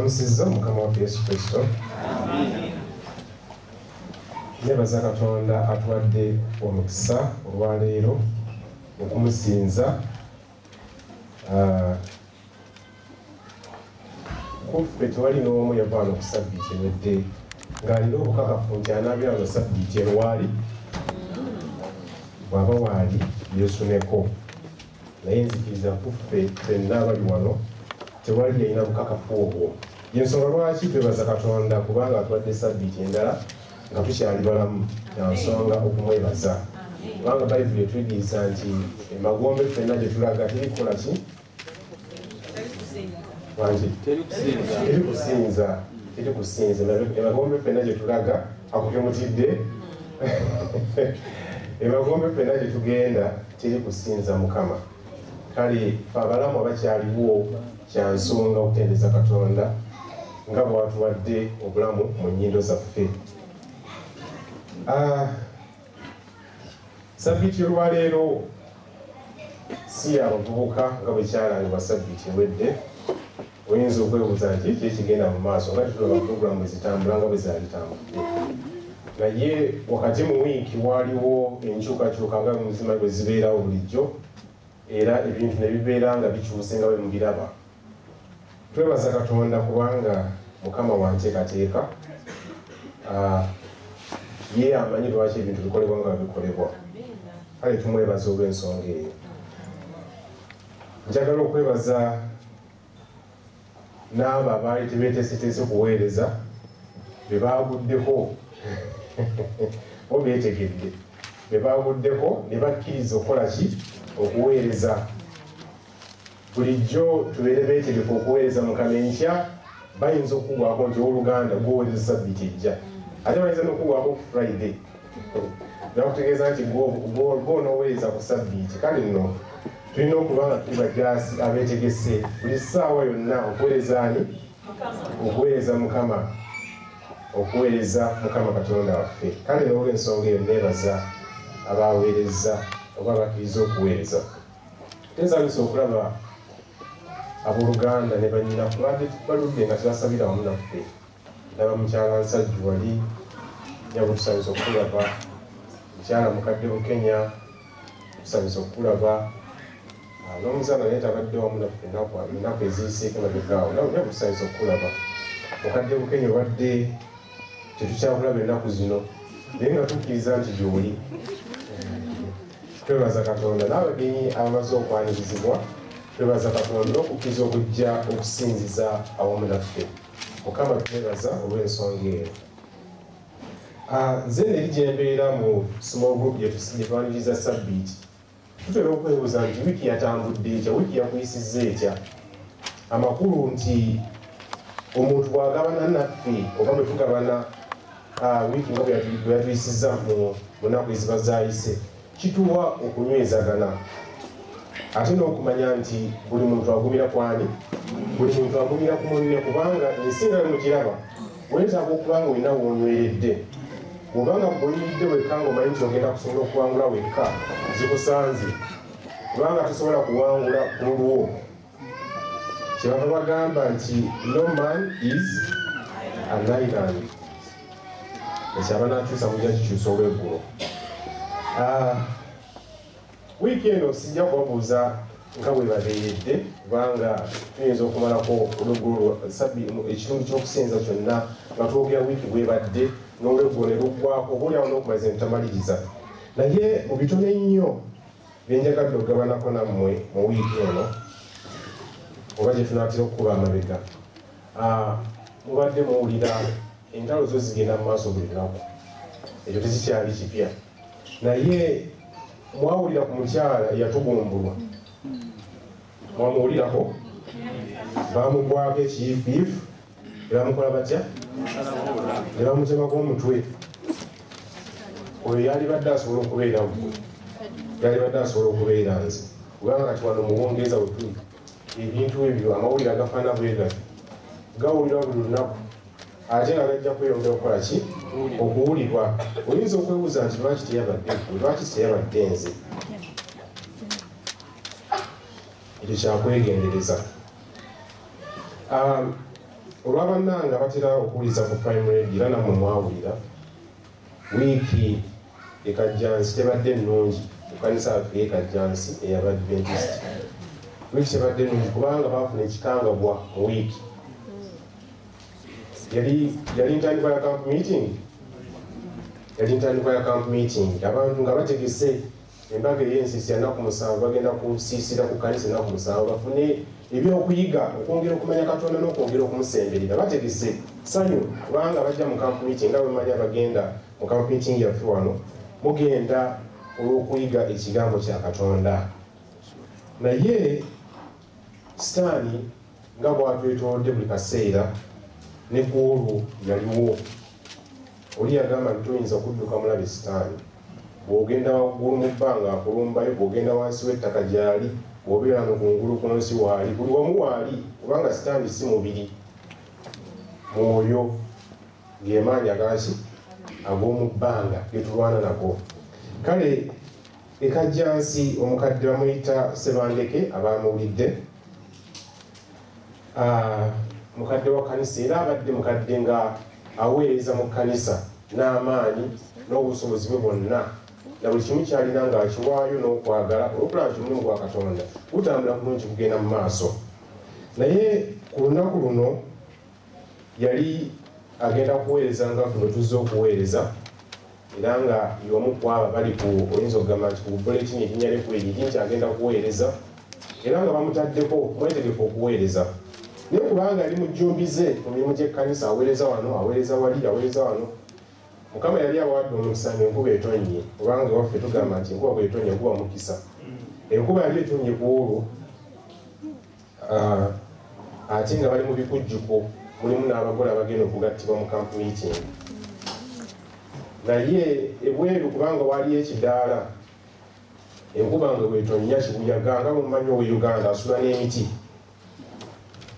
Mbalamusizza Mukama waffe Yesu Kristo. Nebaza Katonda atuwadde omukisa olwaleero okumusinza. Kuffe tewali n'omu yava wano ku sabbiiti ewedde ng'alina obukakafu nti anaabeera wano sabbiiti eno. Waali bw'aba waali yeesuneko, naye nzikiriza kuffe ffenna abali wano tewali yalina bukakafu obwo. Yensonga lwaki twebaza Katonda kubanga atuwadde sabbiiti endala nga tukyali balamu. Yansonga okumwebaza kubanga Bayibuli etuyigiriza nti emagombe ffenna gye tulaga teri kukola ki wangi, teri kusinza, teri kusinza. Emagombe ffenna gye tulaga akukemutidde, emagombe ffenna gye tugenda teri kusinza Mukama. Kale fe abalamu abakyaliwo kyansonga okutendeza Katonda nga bwatuwadde obulamu mu nnyindo zaffe. Sabbiiti y'olwaleero si y'abavubuka nga bwe kyalangibwa sabbiiti ewedde. Oyinza okwebuuza nti ki ekigenda mu maaso nga tetulaba puroguramu bwe zitambula nga bwe zaalitambudde, naye wakati mu wiiki waaliwo enkyukakyuka nga muzima bwe zibeerawo bulijjo, era ebintu ne bibeera nga bikyuse nga bwe mubiraba. Twebaza Katonda kubanga Mukama wanteekateeka. Ye amanyi lwaki ebintu bikolebwa nga bikolebwa, kale tumwebaza olw'ensonga eyo. Njagala okwebaza n'abo abaali tebeeteeseteese kuweereza be baaguddeko bo beetegedde, be baaguddeko ne bakkiriza okukola ki? Okuweereza. Bulijjo tubeere beetegefu okuweereza Mukama. Enkya bayinza okukugwako nti owooluganda gwoweereza sabbiiti ejja, ate bayinza n'okugwako ku Friday nakutegeeza nti gwonooweereza ku sabbiiti. Kale nno tulina okuba nga tuli bajaasi abeetegese buli ssaawa yonna okuweereza ani? Okuweereza Mukama, okuweereza Mukama Katonda waffe. Kale n'olwensonga eyo neebaza abaweereza oba abakkiriza okuweereza. Tensanyusa okulaba abooluganda ne bannyina kubadde baludde nga tebasabira wamu naffe. Ndaba mukyala Nsajju wali, nyabo tusanyusa okukulaba. Mukyala mukadde Bukenya, tusanyusa okukulaba. N'omuzaana naye tabadde wamu naffe ennaku eziyiseeko emabega awo, nawe nyabo tusanyusa okukulaba. Mukadde Bukenya, obadde tetukyakulaba ennaku zino, naye nga tukkiriza nti gy'oli. Twebaza Katonda n'abagenyi abamaze okwanirizibwa. Twebaza Katonda okukkiriza okujja okusinziza awamu naffe. Mukama twebaza olw'ensonga eyo. Nze neri gye mbeera mu small group gye twaniriza sabbiiti, tutera okwebuuza nti wiiki yatambudde etya, wiiki yakuyisizza etya? Amakulu nti omuntu bw'agabana naffe oba bwe tugabana wiiki nga bwe yatuyisizza mu nnaku eziba zaayise, kituwa okunywezagana ate n'okumanya nti buli muntu agumira kwani, buli muntu agumira ku munne, kubanga ensi nga bwemugiraba weetaaga okuba nga olina woonyweredde. Bw'obanga bw'oyimiridde wekka ng'omanyi nti ogenda kusobola okuwangula wekka, zikusanze, kubanga tosobola kuwangula ku lulwo. Kyebava bagamba nti no man is an island. Ekyaba nakyusa mujja kikyusa olweggulo. Wiiki eno sijja kubabuuza nga bwe babeeredde, kubanga tuyinza okumalako olweggulo ekitundu ky'okusinza kyonna nga twogera wiiki bwebadde, n'olweggulo ne luggwako, oba oliawo n'okumaliza ne tutamaliriza. Naye mu bitono ennyo byenjagadde okugabanako nammwe mu wiiki eno oba gye tunaatera okukuba amabega, mubadde muwulira entalo zo zigenda mu maaso buli lunaku, ekyo tekikyali kipya. Naye mwawulira ku mukyala eyatugumbulwa? Mwamuwulirako? Bamugwako ekiyiifuyiifu ne bamukola batya? Ne bamutemako omutwe. Oyo yalibadde asobola okubeera ggwe, yalibadde asobola okubeera nze, kubanga kati wano mu Bungereza we tuli ebintu ebyo, amawulire agafaana bwe gati gawulirwa buli lunaku, ate nga gajja kweyongera okukola ki? Okuwulirwa. Oyinza okwebuuza nti lwaki teyabadde ggwe, lwaki teyabadde nze? Ekyo kyakwegendereza. Olwabannange abatera okuwuliza ku Prime Radio era nammwe mwawulira, wiiki e Kajjansi tebadde nnungi ku kkanisa yaffe y'e Kajjansi ey'Abadventist. Wiiki tebadde nnungi kubanga baafuna ekikangabwa mu wiiki. Yali yali ntandikwa ya camp meeting, yali ntandikwa ya camp meeting, abantu nga bategese embaga ey'ensiisi ya nnaku 7, bagenda kusiisira ku kkanisa ennaku 7 bafune ebyokuyiga okwongera okumanya Katonda n'okwongera okumusemberera. Bategese ssanyu kubanga bajja mu camp meeting. Nga bwemanya bagenda mu camp meeting yaffe wano, mugenda olw'okuyiga ekigambo kya Katonda. Naye Sitaani nga bw'atwetoolodde buli kaseera, ne ku olwo yaliwo. Oli yagamba nti toyinza kudduka mulabe Sitaani. Bw'ogenda waggulu mu bbanga akulumbayo, bw'ogenda wansi w'ettaka gy'ali, bw'obeera wano kungulu ku nsi waali, buli wamu waali, kubanga Sitaani si mubiri, mwoyo, g'emaanyi agaki ag'omu bbanga getulwana nago. Kale e Kajjansi omukadde bamuyita Sebandeke, abamuwulidde, mukadde wa kkanisa, era abadde mukadde nga aweereza mu kkanisa n'amaanyi n'obusobozi bwe bwonna na buli kimu kyalina ng'akiwaayo n'okwagala olw'okulaba nti omulimu gwa Katonda gutambula bulungi, gugenda mu maaso. Naye ku lunaku luno yali agenda kuweereza nga ffe bwe tuzze okuweereza, era nga y'omu ku abo bali ku, oyinza okugamba nti ku bulletin erinnya lye kweriri nti agenda kuweereza, era nga bamutaddeko mwetegefu okuweereza. Naye kubanga yali mujjumbize mu mirimu gy'ekkanisa, aweereza wano, aweereza wali, aweereza wano, Mukama yali abawadde omukisa ng'enkuba etonnye, kubanga ewaffe tugamba nti enkuba bw'etonnya guba mukisa. Enkuba yali etonnye ku olwo, ate nga bali mu bikujjuko, mulimu n'abagole abagenda okugattibwa mu camp meeting. Naye ebweru kubanga waliyo ekidaala, enkuba nga bwetonnya kibuyaga, nga mumanyi owe Uganda asula n'emiti,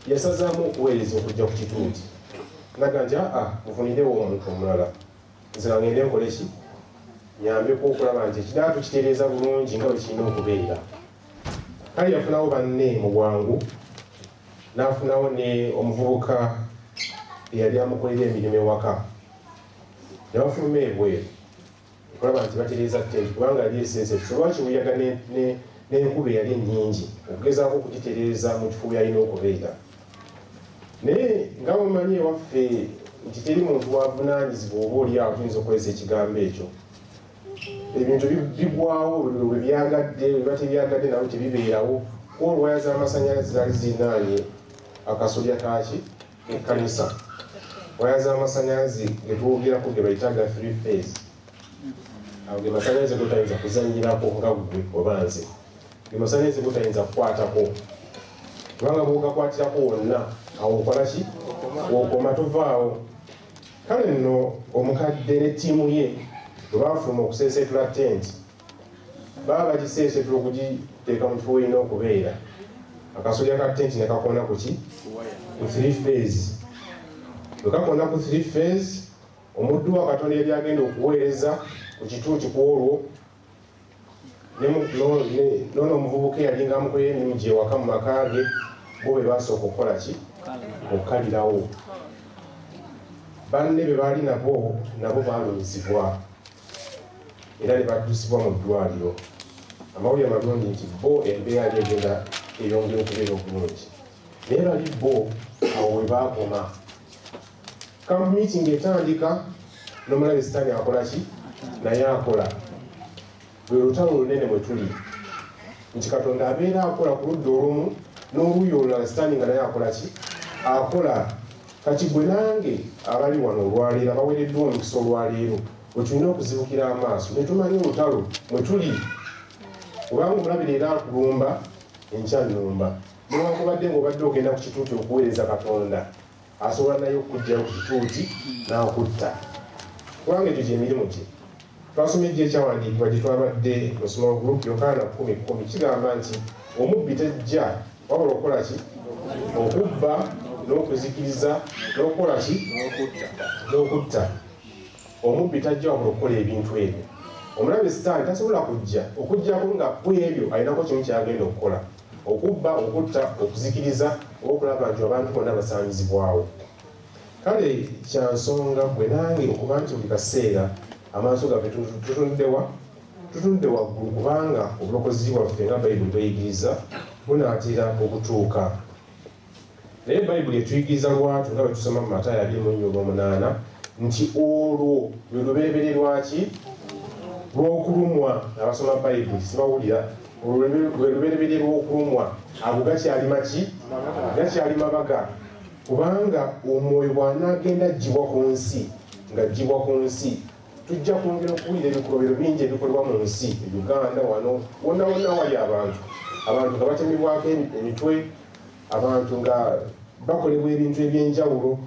yasazaamu okuweereza okujja ku kituuti naga nti aa, mufunirewo omuntu omulala, nze ngende nkole ki, nyambeko okulaba nti ekidaala tukitereeza bulungi nga bwe kirina okubeera. Kale yafunawo banne mu bwangu, n'afunawo ne omuvubuka eyali amukolera emirimu ewaka, ne bafuluma ebweru okulaba nti batereeza tenti, kubanga yali esensetusa olwakibuyaga n'enkuba eyali ennyingi, okugezaako okugitereeza mu kifo byalina okubeera. Naye nga mumanyi ewaffe nti teri muntu wavunaanyizibwa, oba oli awo tuyinza okukozesa ekigambo ekyo, ebintu bigwawo bwe byagadde, bwe tebyagadde nabo tebibeerawo. Olwaya z'amasannyalaze zaali zirinaanye akasolya kaki ekkanisa, waya z'amasannyalaze getwogerako ge bayita ga three phase, ago ge masanyalaze gotayinza kuzanyirako nga ggwe oba nze, ge masanyalaze gotayinza kukwatako, kubanga bwogakwatirako wonna awo okola ki, okoma, tovaawo. Kale nno omukadde ne ttiimu ye bwe bafuluma okuseeseetula tenti, baba bagiseeseetula okugiteeka mu kifo werina okubeera, akasolya ka tenti ne kakoona ku ki, ku three phase. Bwe kakoona ku three phase, omuddu wa Katonda yali agenda okuweereza ku kituuti ku olwo noono omuvubuka eyali nga amukolera emirimu gyewaka mu maka ge, bo be basooka okukola ki, okukalirawo. Banne be baali nabo nabo baalumizibwa era ne baddusibwa mu ddwaliro. Amawulire amalungi nti bo embeera yali egenda eyongera okubeera obulungi, naye bali bo awo we baakoma. Camp meeting etandika n'omulabe Sitaani akola ki, naye akola. Lwe lutalo olunene mwe tuli, nti Katonda abeera akola ku ludda olumu, n'oluuyi olulala Sitaani nga naye akola ki, akola. Kati gwe nange abali wano olwaleero, abaweereddwa omukisa olwaleero, we tulina okuzibukira amaaso ne tumanya olutalo mwe tuli, kubanga omulabe leero akulumba, enkya nnumba. Newankubadde ng'obadde ogenda ku kituuti okuweereza Katonda, asobola naye okukuggyayo ku kituuti n'akutta, kubanga egyo gyemirimu gye. Twasomye gye ekyawandiikibwa gye twabadde mu small group, Yokaana 10:10, kigamba nti omubbi tejja wabula okukola ki, okubba n'okuzikiriza n'okukola ki, n'okutta. Omubbi tajja wabula okukola ebintu ebyo. Omulabe Sitaani tasobola kujja okuggyako nga ku ebyo alinako kimu kyagenda okukola: okubba, okutta, okuzikiriza, oba okulaba nti abantu bonna basaanyizibwawo. Kale kya nsonga ggwe nange okuba nti buli kaseera amaaso gaffe tutunudde wa? Tutunudde waggulu kubanga obulokozi bwaffe nga Bayibuli bw'eyigiriza bunaatera okutuuka. Naye Bayibuli etuyigiriza lwatu nga bwe tusoma mu Matayo 24 nti olwo lwe lubereberye lwaki? Lw'okulumwa. Abasoma Bayibuli sibawulira. Olwo lwe lubereberye lw'okulumwa. Ago gakyali maki? Gakyali mabaga. Kubanga omwoyo bw'anaagenda aggyibwa ku nsi, ng'aggyibwa ku nsi, tujja kwongera okuwulira ebikolobero bingi ebikolebwa mu nsi, e Uganda wano, wonna wonna awali abantu, abantu nga batemebwako emitwe, abantu nga bakolebwa ebintu eby'enjawulo.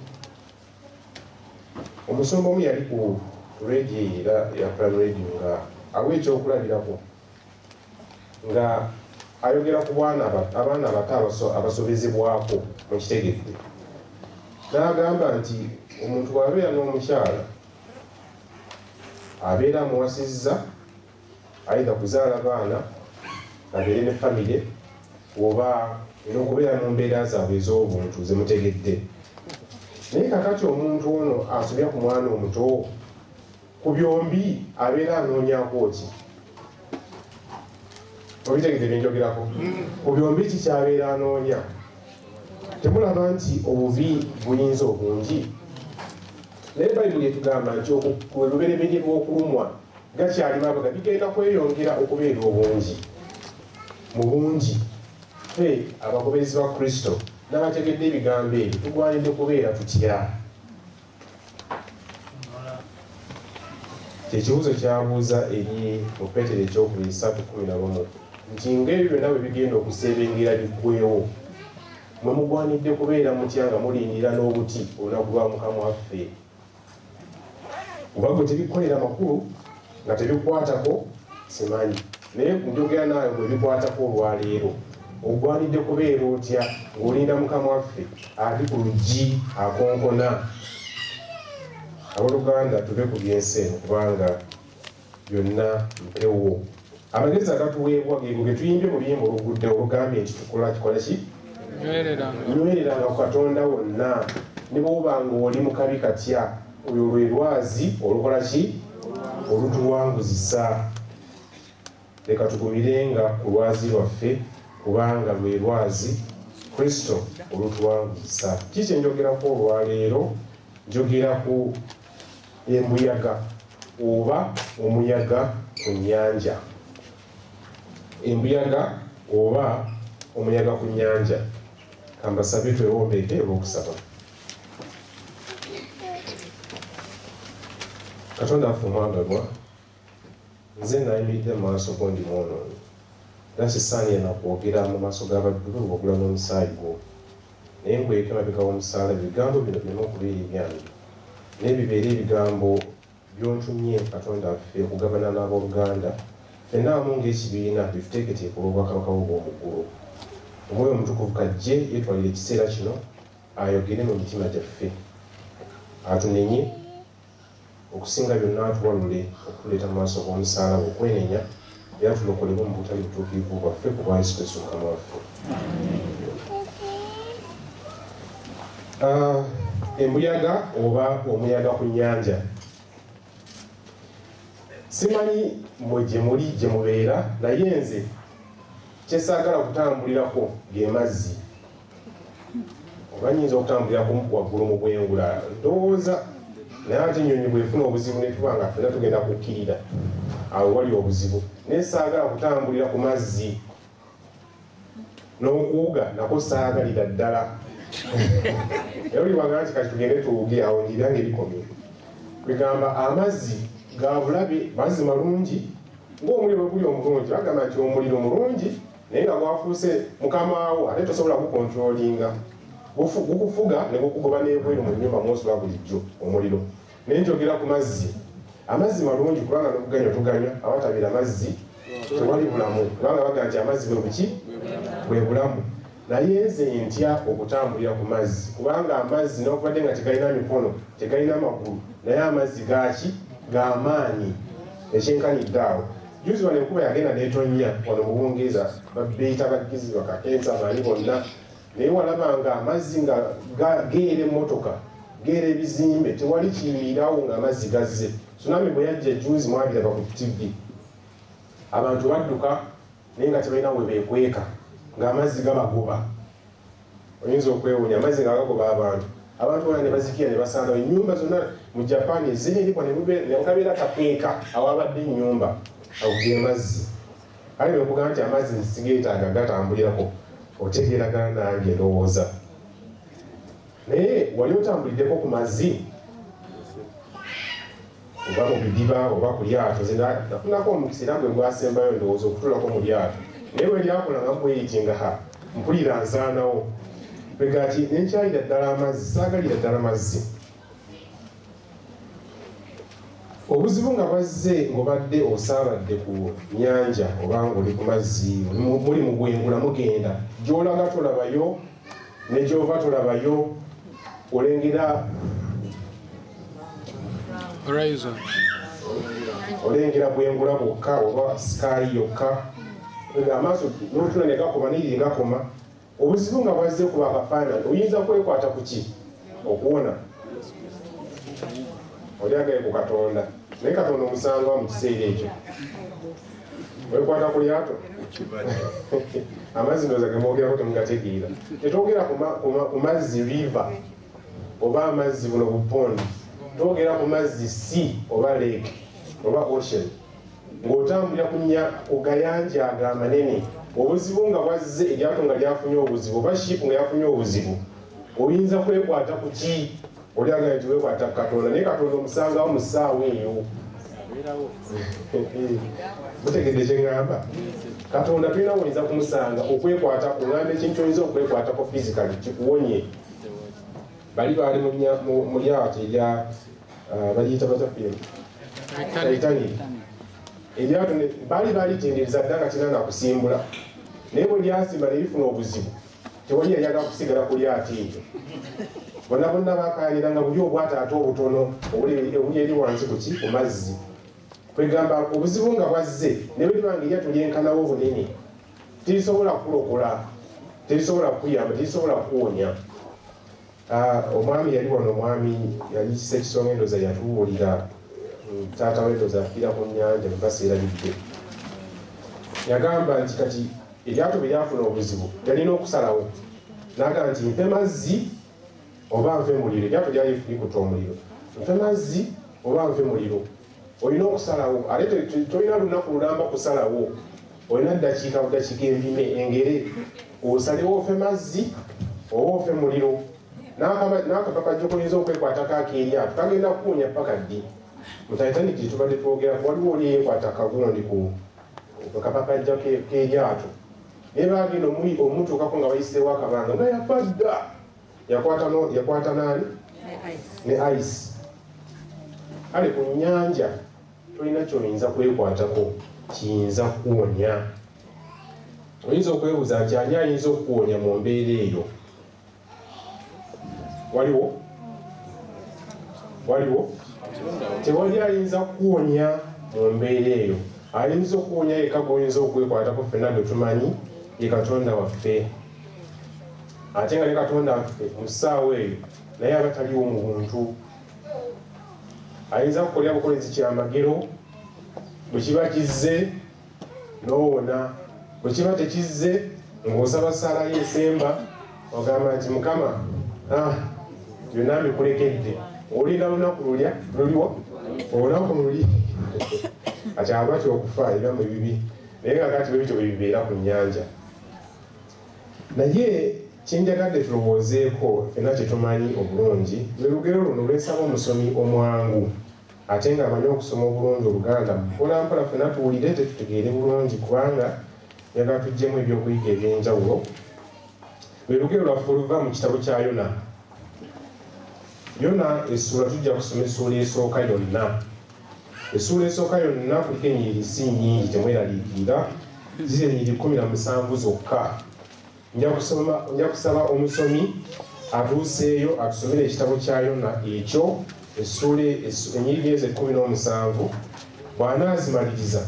Omusumba omu yali ku radio era ya Prime Radio nga awa ekyokulabirako nga ayogera ku bwana abaana abato abasobezebwako mukitegedde, n'agamba nti omuntu bw'abeera n'omukyala abeera amuwasizza aidha kuzaala baana babeere ne famire oba n'okubeera mu mbeera zaabwe ez'obuntu zemutegedde. Naye kakati omuntu ono asobya ku mwana omuto ku byombi abeera anoonyako ki? Obitegedde byenjogerako? Ku byombi ki kyabeera anoonya? Temulaba nti obubi buyinza obungi? Naye Bayibuli etugamba nti olubereberye lw'okulumwa gakyali mabaga, bigenda kweyongera okubeera obungi mu bungi. Ffe abagoberezi ba Kristo n'abategedde ebigambo ebyo tugwanidde kubeera tutya? Kyekibuuzo kyabuuza eri mu Peetero ekyokubiri 3:11 nti ng'ebyo byonna bwe bigenda okuseebengera biggweewo, mwe mugwanidde kubeera mutya nga mulindira n'obuti olunaku lwa Mukama waffe? Oba gwe tebikukolera makulu nga tebikwatako simanyi, naye njogera naawe bwe bikwatako olwaleero. Ogwanidde kubeera otya ng'olinda Mukama waffe ali ku luggi akonkona? Abooluganda, tuve ku by'ensi eno kubanga byonna mpewo. Amagezi agatuweebwa geego ge tuyimbye mu luyimba oluguddewo olugambye nti tukola kikola ki? Nywereranga ku Katonda wonna ne bw'oba ng'oli mu kabi katya, oyo lwe lwazi olukola ki? Olutuwanguzisa. Leka tugumirenga ku lwazi lwaffe kubanga lwe lwazi Kristo olutuwanguzisa. Ki kye njogerako olwaleero? Njogera ku embuyaga oba omuyaga ku nnyanja. Embuyaga oba omuyaga ku nnyanja. Kambasabe twewombeeke olw'okusaba. Katonda waffe omwagalwa, nze nayimiridde mu maaso go ndi mwonoonyi, era sisaanira na kwogera mu maaso g'abaddu bo wagula n'omusaayi gwo. Naye nkweka emabega w'omusaalaba ebigambo bino bireme okubeera ebyange, naye bibeere ebigambo by'ontumye, Katonda waffe, okugabana n'ab'oluganda, ffenna awamu ng'ekibiina, bituteeketeeke olw'Obwakabaka bwo obw'omu ggulu. Omwoyo Omutukuvu k'ajje yeetwalire ekiseera kino ayogere mu mitima gyaffe, atunenye, Okusinga byonna atuwalule okutuleeta mu maaso g'omusaalaba okwenenya era tulokolebwe mu butali butuukirivu bwaffe ku bwa Yesu Kristo Mukama waffe. Ah, embuyaga oba omuyaga ku nnyanja. Simanyi mwe gye muli gye mubeera naye nze kyesaagala kutambulirako ge mazzi. Oba nyinza okutambulirako waggulu mu bwengula ndowooza, naye ate ennyonyi bw'efuna obuzibu ne tuba nga ffenna tugenda kukkirira, awo wali obuzibu. Naye saagala kutambulira ku mazzi, n'okuwuga nakwo saagalira ddala. Era oli bw'agamba nti kati tugende tuwuge, awo nti ebyange bikomye. Kwegamba amazzi ga bulabe, mazzi malungi ng'omuliro bwe guli omulungi. Bagamba nti omuliro mulungi naye nga gwafuuse mukama wo ate tosobola gukontrolinga, gukufuga ne gukugoba n'ebweru mu nnyumba mw'osula bulijjo omuliro. Naye njogera ku mazzi. Amazzi malungi kubanga n'okuganywa tuganywa, awatabeera mazzi tewali bulamu, kubanga bagamba nti amazzi bwe buki? Bwe bulamu. Naye nze ntya okutambulira ku mazzi kubanga amazzi newakubadde nga tegalina mikono, tegalina magulu, naye amazzi gaaki? Ga maanyi ekyenkanidde awo. Juzi wano enkuba yagenda n'etonnya wano mu Bungereza, babiyita bagizi bakakensa baani bonna, naye walaba nga amazzi nga geera emmotoka. Geera ebizimbe, tewali kiyimirirawo ng'amazzi gazze. Tsunami bwe yajja ejjuuzi mwabiraba ku TV, abantu badduka naye nga tebalina we beekweka ng'amazzi gabagoba. Oyinza okwewuunya amazzi nga gagoba abantu, abantu bona ne bazikira ne basaanawo. Ennyumba zonna mu Japan ezeeribwa ne kabeera kapeeka awabadde ennyumba, ago ge mazzi. Kale bwe nkugamba nti amazzi sigeetaaga gatambulirako, otegeeragana nange ndowooza. Naye wali otambuliddeko ku mazzi oba mu bidiba oba ku lyato? Nze nafunako omukisa era gwe gwasembayo ndowooza okutuulako mu lyato, naye bwe lyakola nga bweyiti nga ha mpulira nsaanawo. Kwegati nenkyayira ddala amazzi, saagalira ddala mazzi. Obuzibu nga bwazze ng'obadde osaabadde ku nnyanja oba ng'oli ku mazzi, muli mu bwengula mugenda, gy'olaga tolabayo ne gy'ova tolabayo, olengera Horizon. Olengera bwengula bwokka oba sky yokka, amaaso n'otuna ne gakoma neri gakoma. Obuzibu nga bwazze kuba akafaananyi, oyinza kwekwata ku ki okuwona? Oli agaye ku Katonda, naye Katonda omusangwa mu kiseera ekyo? Wekwata ku lyato? Amazzi ndowooza gemwogerako temugategeera. Tetwogera ku mazzi river oba amazzi buno bu pond, twogera ku mazzi sea oba lake oba ocean, ng'otambulira ku gayanja ago amanene. Obuzibu nga bwazze, eryato nga lyafunye obuzibu oba ship nga yafunye obuzibu, oyinza kwekwata ku ki? Oli agambye nti weekwata ku Katonda, naye Katonda omusangawo mu ssaawa eyo? Mutegedde kyeŋŋamba? Katonda tulina woyinza kumusanga okwekwata ku ŋŋamba ekintu oyinza okwekwatako physically kikuwonye. Bali baali mu lyato erya baliyita batya film? Titanic. Eryato baali balitendereza dda nga kirina nakusimbula, naye bwe lyasimba ne lifuna obuzibu, tewali yali agala kusigala ku lyato eryo. Bonna bonna bakayanira nga buli obwato ate obutono obuli eri wansi ku ki ku mazzi. Kwegamba obuzibu nga bwazze, ne bwe liba nga eryato lyenkanawo obunene, terisobola kukulokola, terisobola kukuyamba, terisobola kukuwonya. Omwami yali wano, omwami yali Sekisonga, endooza yatubuulira, taata we ndooza afiira ku nnyanja mubaseerabidde. Yagamba nti kati eryato bwe lyafuna obuzibu yalina okusalawo, n'agamba nti nfe mazzi oba nfe muliro. Eryato lyali likutte omuliro. Nfe mazzi oba nfe muliro, olina okusalawo. Ate tolina lunaku lulamba kusalawo, olina ddakiika budakiika empime engere osalewo ofe mazzi oba ofe muliro. N'akapapajjo koyinza okwekwatako ak'eryato kagenda kukuwonya paka ddi? Mu Titanic gye tubadde twogerako, waliwo oli eyeekwata akagundi ku kapapajja k'eryato, naye bagenda omutuukako nga bayiseewo akabanga nga yafa dda. Yakwata naani? Ne ice. Kale ku nnyanja tolina kyoyinza kwekwatako kiyinza kuwonya. Oyinza okwebuuza nti ani ayinza okukuwonya mu mbeera eyo? Waliwo? Waliwo? Tewali ayinza kukuwonya mu mbeera eyo. Ayinza okuwonya yekka gwoyinza okwekwatako ffenna gwe tumanyi ye Katonda waffe, ate nga ne Katonda waffe mu ssaawa eyo naye aba taliwo mu buntu. Ayinza kukolera bukolezi kyamagero, bwe kiba kizze n'owona, bwe kiba tekizze ng'osaba ssaala yo esemba, ogamba nti Mukama, byonna mbikulekedde. Olinda lunaku lulya luliwo, olunaku luli kati abatya okufa ebyamu ebibi, naye nga kati bwe bityo bwe bibeera ku nnyanja. Naye kyenjagadde tulowoozeeko ffenna kye tumanyi obulungi lwe lugero luno lwensaba omusomi omwangu ate ng'amanyi okusoma obulungi Oluganda mpola mpola ffenna tuwulire tetutegeere bulungi, kubanga njagala tuggyemu ebyokuyiga ebyenjawulo. Lwe lugero lwaffe oluva mu kitabo kya Yona. Yona essuula, tujja kusoma essuula esooka yonna. Essuula esooka yonna kuliko ennyiriri si nnyingi, temweraliikirira, ziri ennyiriri 17 zokka. Nja kusaba omusomi atuuseeyo atusomere ekitabo kya Yona ekyo, essuula ennyiriri ezo 17. Bw'anaazimaliriza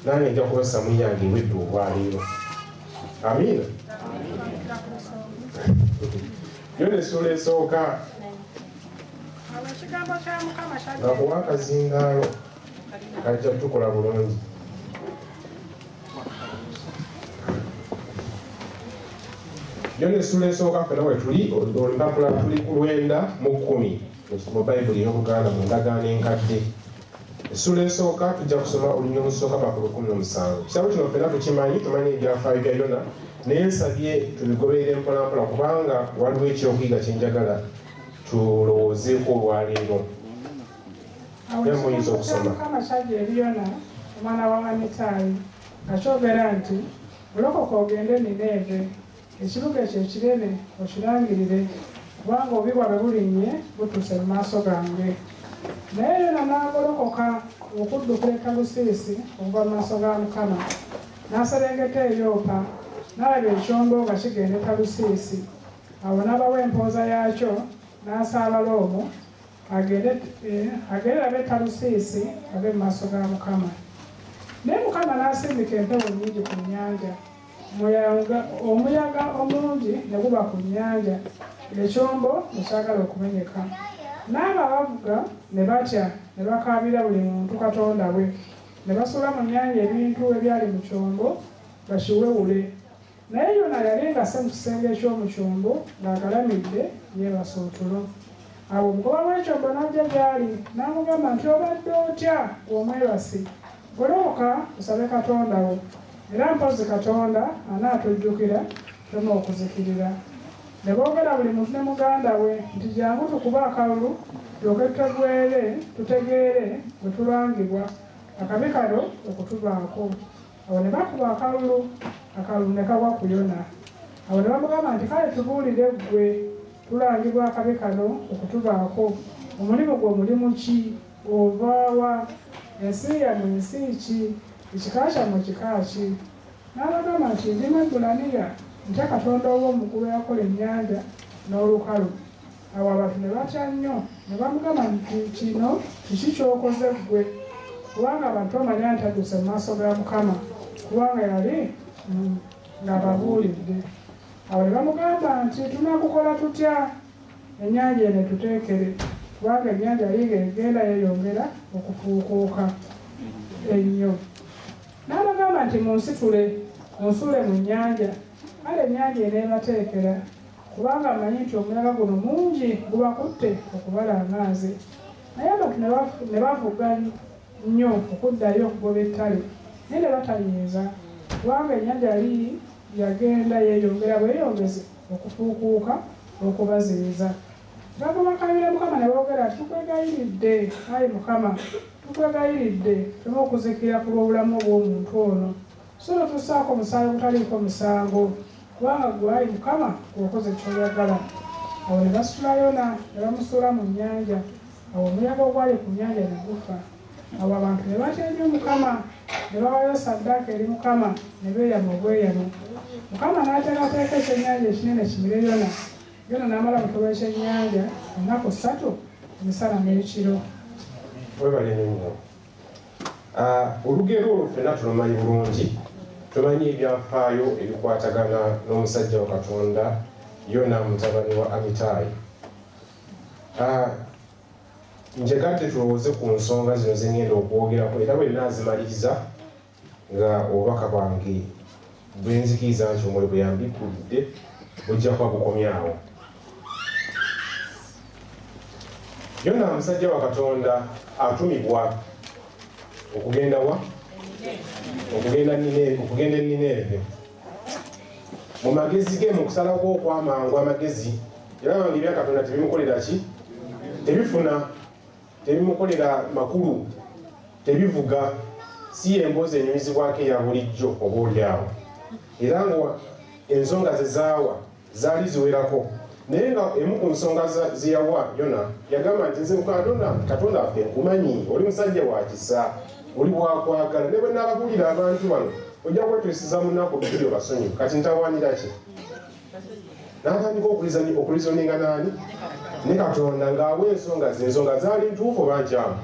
nange nja kuba samu yange ewedde olwaleero. Amiina. Yona essuula esooka. Awo ekigambo kya Mukama kyajja Nga kuwa akazindaalo kajja tukola bulungi. Yona essula esooka ffena we tuli, olupapula tuli ku 90 mu Bayibuli ey'Oluganda mu Ndagaano Enkadde. Essula esooka tujja kusoma olunyiriri olusooka paka ku 17. Ekitabo kino ffena tukimanyi, tumanyi ebyafaayo bya Yona, naye nsabye tubigoberere mpolampola kubanga waliwo ekyokuyiga kye njagala tulowoozeeko olwaleero. Awo Naye muyinza ekigambo kya okusoma. Mukama kyajja eri Yona omwana wa Amitaayi nga kyogera nti, Golokoka ogende e Nineeve, ekibuga ekyo ekinene okirangirire, kubanga obubi bwabwe bulinnye butuuse mu maaso gange. Naye Yona n'agolokoka okuddukira e Talusiisi okuva mu maaso ga Mukama, n'aserengeta e Yopa, n'alaba ekyombo nga kigenda e Talusiisi. Awo n'abawa empooza yaakyo, n'asaabala omwo, agende agende labe e Talusiisi ave mu maaso ga Mukama. Naye Mukama n'asindika empewo nnyingi ku nnyanja, omuyaga omungi ne guba ku nnyanja, ekyombo ne kyagala okumenyeka. N'abo abavuga ne batya, ne bakaabira buli muntu katonda we, ne basuula mu nnyanja ebintu ebyali mu kyombo bakiwewule. Naye Yona yali ng'asse mu kisenge eky'omu kyombo ng'agalamidde yeebase otulo. Awo omugoba w'ekyombo n'ajja gy'ali n'amugamba nti, Obadde otya, ggwe omwebasi? Golokoka osabe Katonda wo, era mpozzi Katonda anaatujjukira tuleme okuzikirira. Ne boogera buli muntu ne muganda we nti, Jjangu tukube akalulu tulyoke tutegeere bwe tulangibwa akabi kano okutubaako. Awo ne bakuba akalulu, akalulu ne kagwa ku Yona. Awo ne bamugamba nti, Kale tubuulire ggwe, tulangibwa akabi kano okutubaako, omulimu gwo mulimu ki? Ova wa? Ensi yammwe nsi ki? Ekika kyammwe kika ki? N'abagamba nti, Ndi Mwebbulaniya, ntya Katonda ow'omu ggulu eyakola ennyanja n'olukalu. Awo abantu ne batya nnyo, ne bamugamba nti, Kino kiki ky'okoze ggwe? Kubanga abantu bamanya nti adduse mu maaso ga Mukama, kubanga yali ng'ababuulidde. Awo ne bamugamba nti, Tunaakukola tutya ennyanja eno etuteekere? Kubanga ennyanja yali ng'egenda yeeyongera okufuukuuka ennyo. N'abagamba nti, Munsitule, munsuule mu nnyanja, kale ennyanja eneebateekera. Kubanga mmanyi nti omuyaga guno mungi gubakutte okubalangaaze. Naye abantu ne bavuga nnyo okuddayo okugoba ettale, naye ne batayinza, kubanga ennyanja yali yagenda yeeyongera bweyongezi okufuukuuka okubaziyiza. Kyebava bakaabira Mukama ne boogera nti, Tukwegayiridde, ayi Mukama, tukwegayiridde, tuleme okuzikirira ku lw'obulamu obw'omuntu ono, So totussaako musaayi ogutaliiko musango, kubanga ggwe, ayi Mukama, ggwe okoze ky'oyagala. Awo ne basitula Yona ne bamusuula mu nnyanja, awo omuyaga ogwali ku nnyanja ne gufa. Awo abantu ne batya nnyo Mukama, ne bawaayo ssaddaaka eri Mukama, ne beeyama obweyamo. Mukama n'ateekateeka ekyennyanja ekinene kimire Yona, Yona n'amala mu kifo ky'ennyanja ennaku ssatu emisana n'ekiro. Webale nnyo. Olugero olwo ffenna tulumanyi bulungi. Tumanyi ebyafaayo ebikwatagana n'omusajja wa Katonda Yona mutabani wa Amitaayi. Njagadde tulowooze ku nsonga zino ze ŋŋenda okwogerako era bwe nnaazimaliriza nga obubaka bwange bwe nzikiriza nti Omwoyo bwe yambikkulidde bujja kuba bukomye awo. Yona musajja wa Katonda atumibwa okugenda wa? Okugenda Nineeve, okugenda e Nineeve. Mu magezi ge, mu kusalawo kwe okw'amangu amagezi, yalaba nga ebya Katonda tebimukolera ki? Tebifuna, tebimukolera makulu, tebivuga, si y'emboozi enyumizibwako eya bulijjo oba oli awo. Era nga ensonga ze zaawa zaali ziwerako, naye nga emu ku nsonga ze yawa Yona yagamba nti, Nze Katonda waffe nkumanyi, oli musajja wa kisa, oli wakwagala, ne bwe naababuulira abantu bano ojja kwetuusiza mu nnaku bbiri obasonyiwe. Kati ntawaanira ki? N'atandika okulizoninga n'ani? Ne Katonda, ng'awa ensonga ze. Ensonga zaali ntuufu oba nkyamu?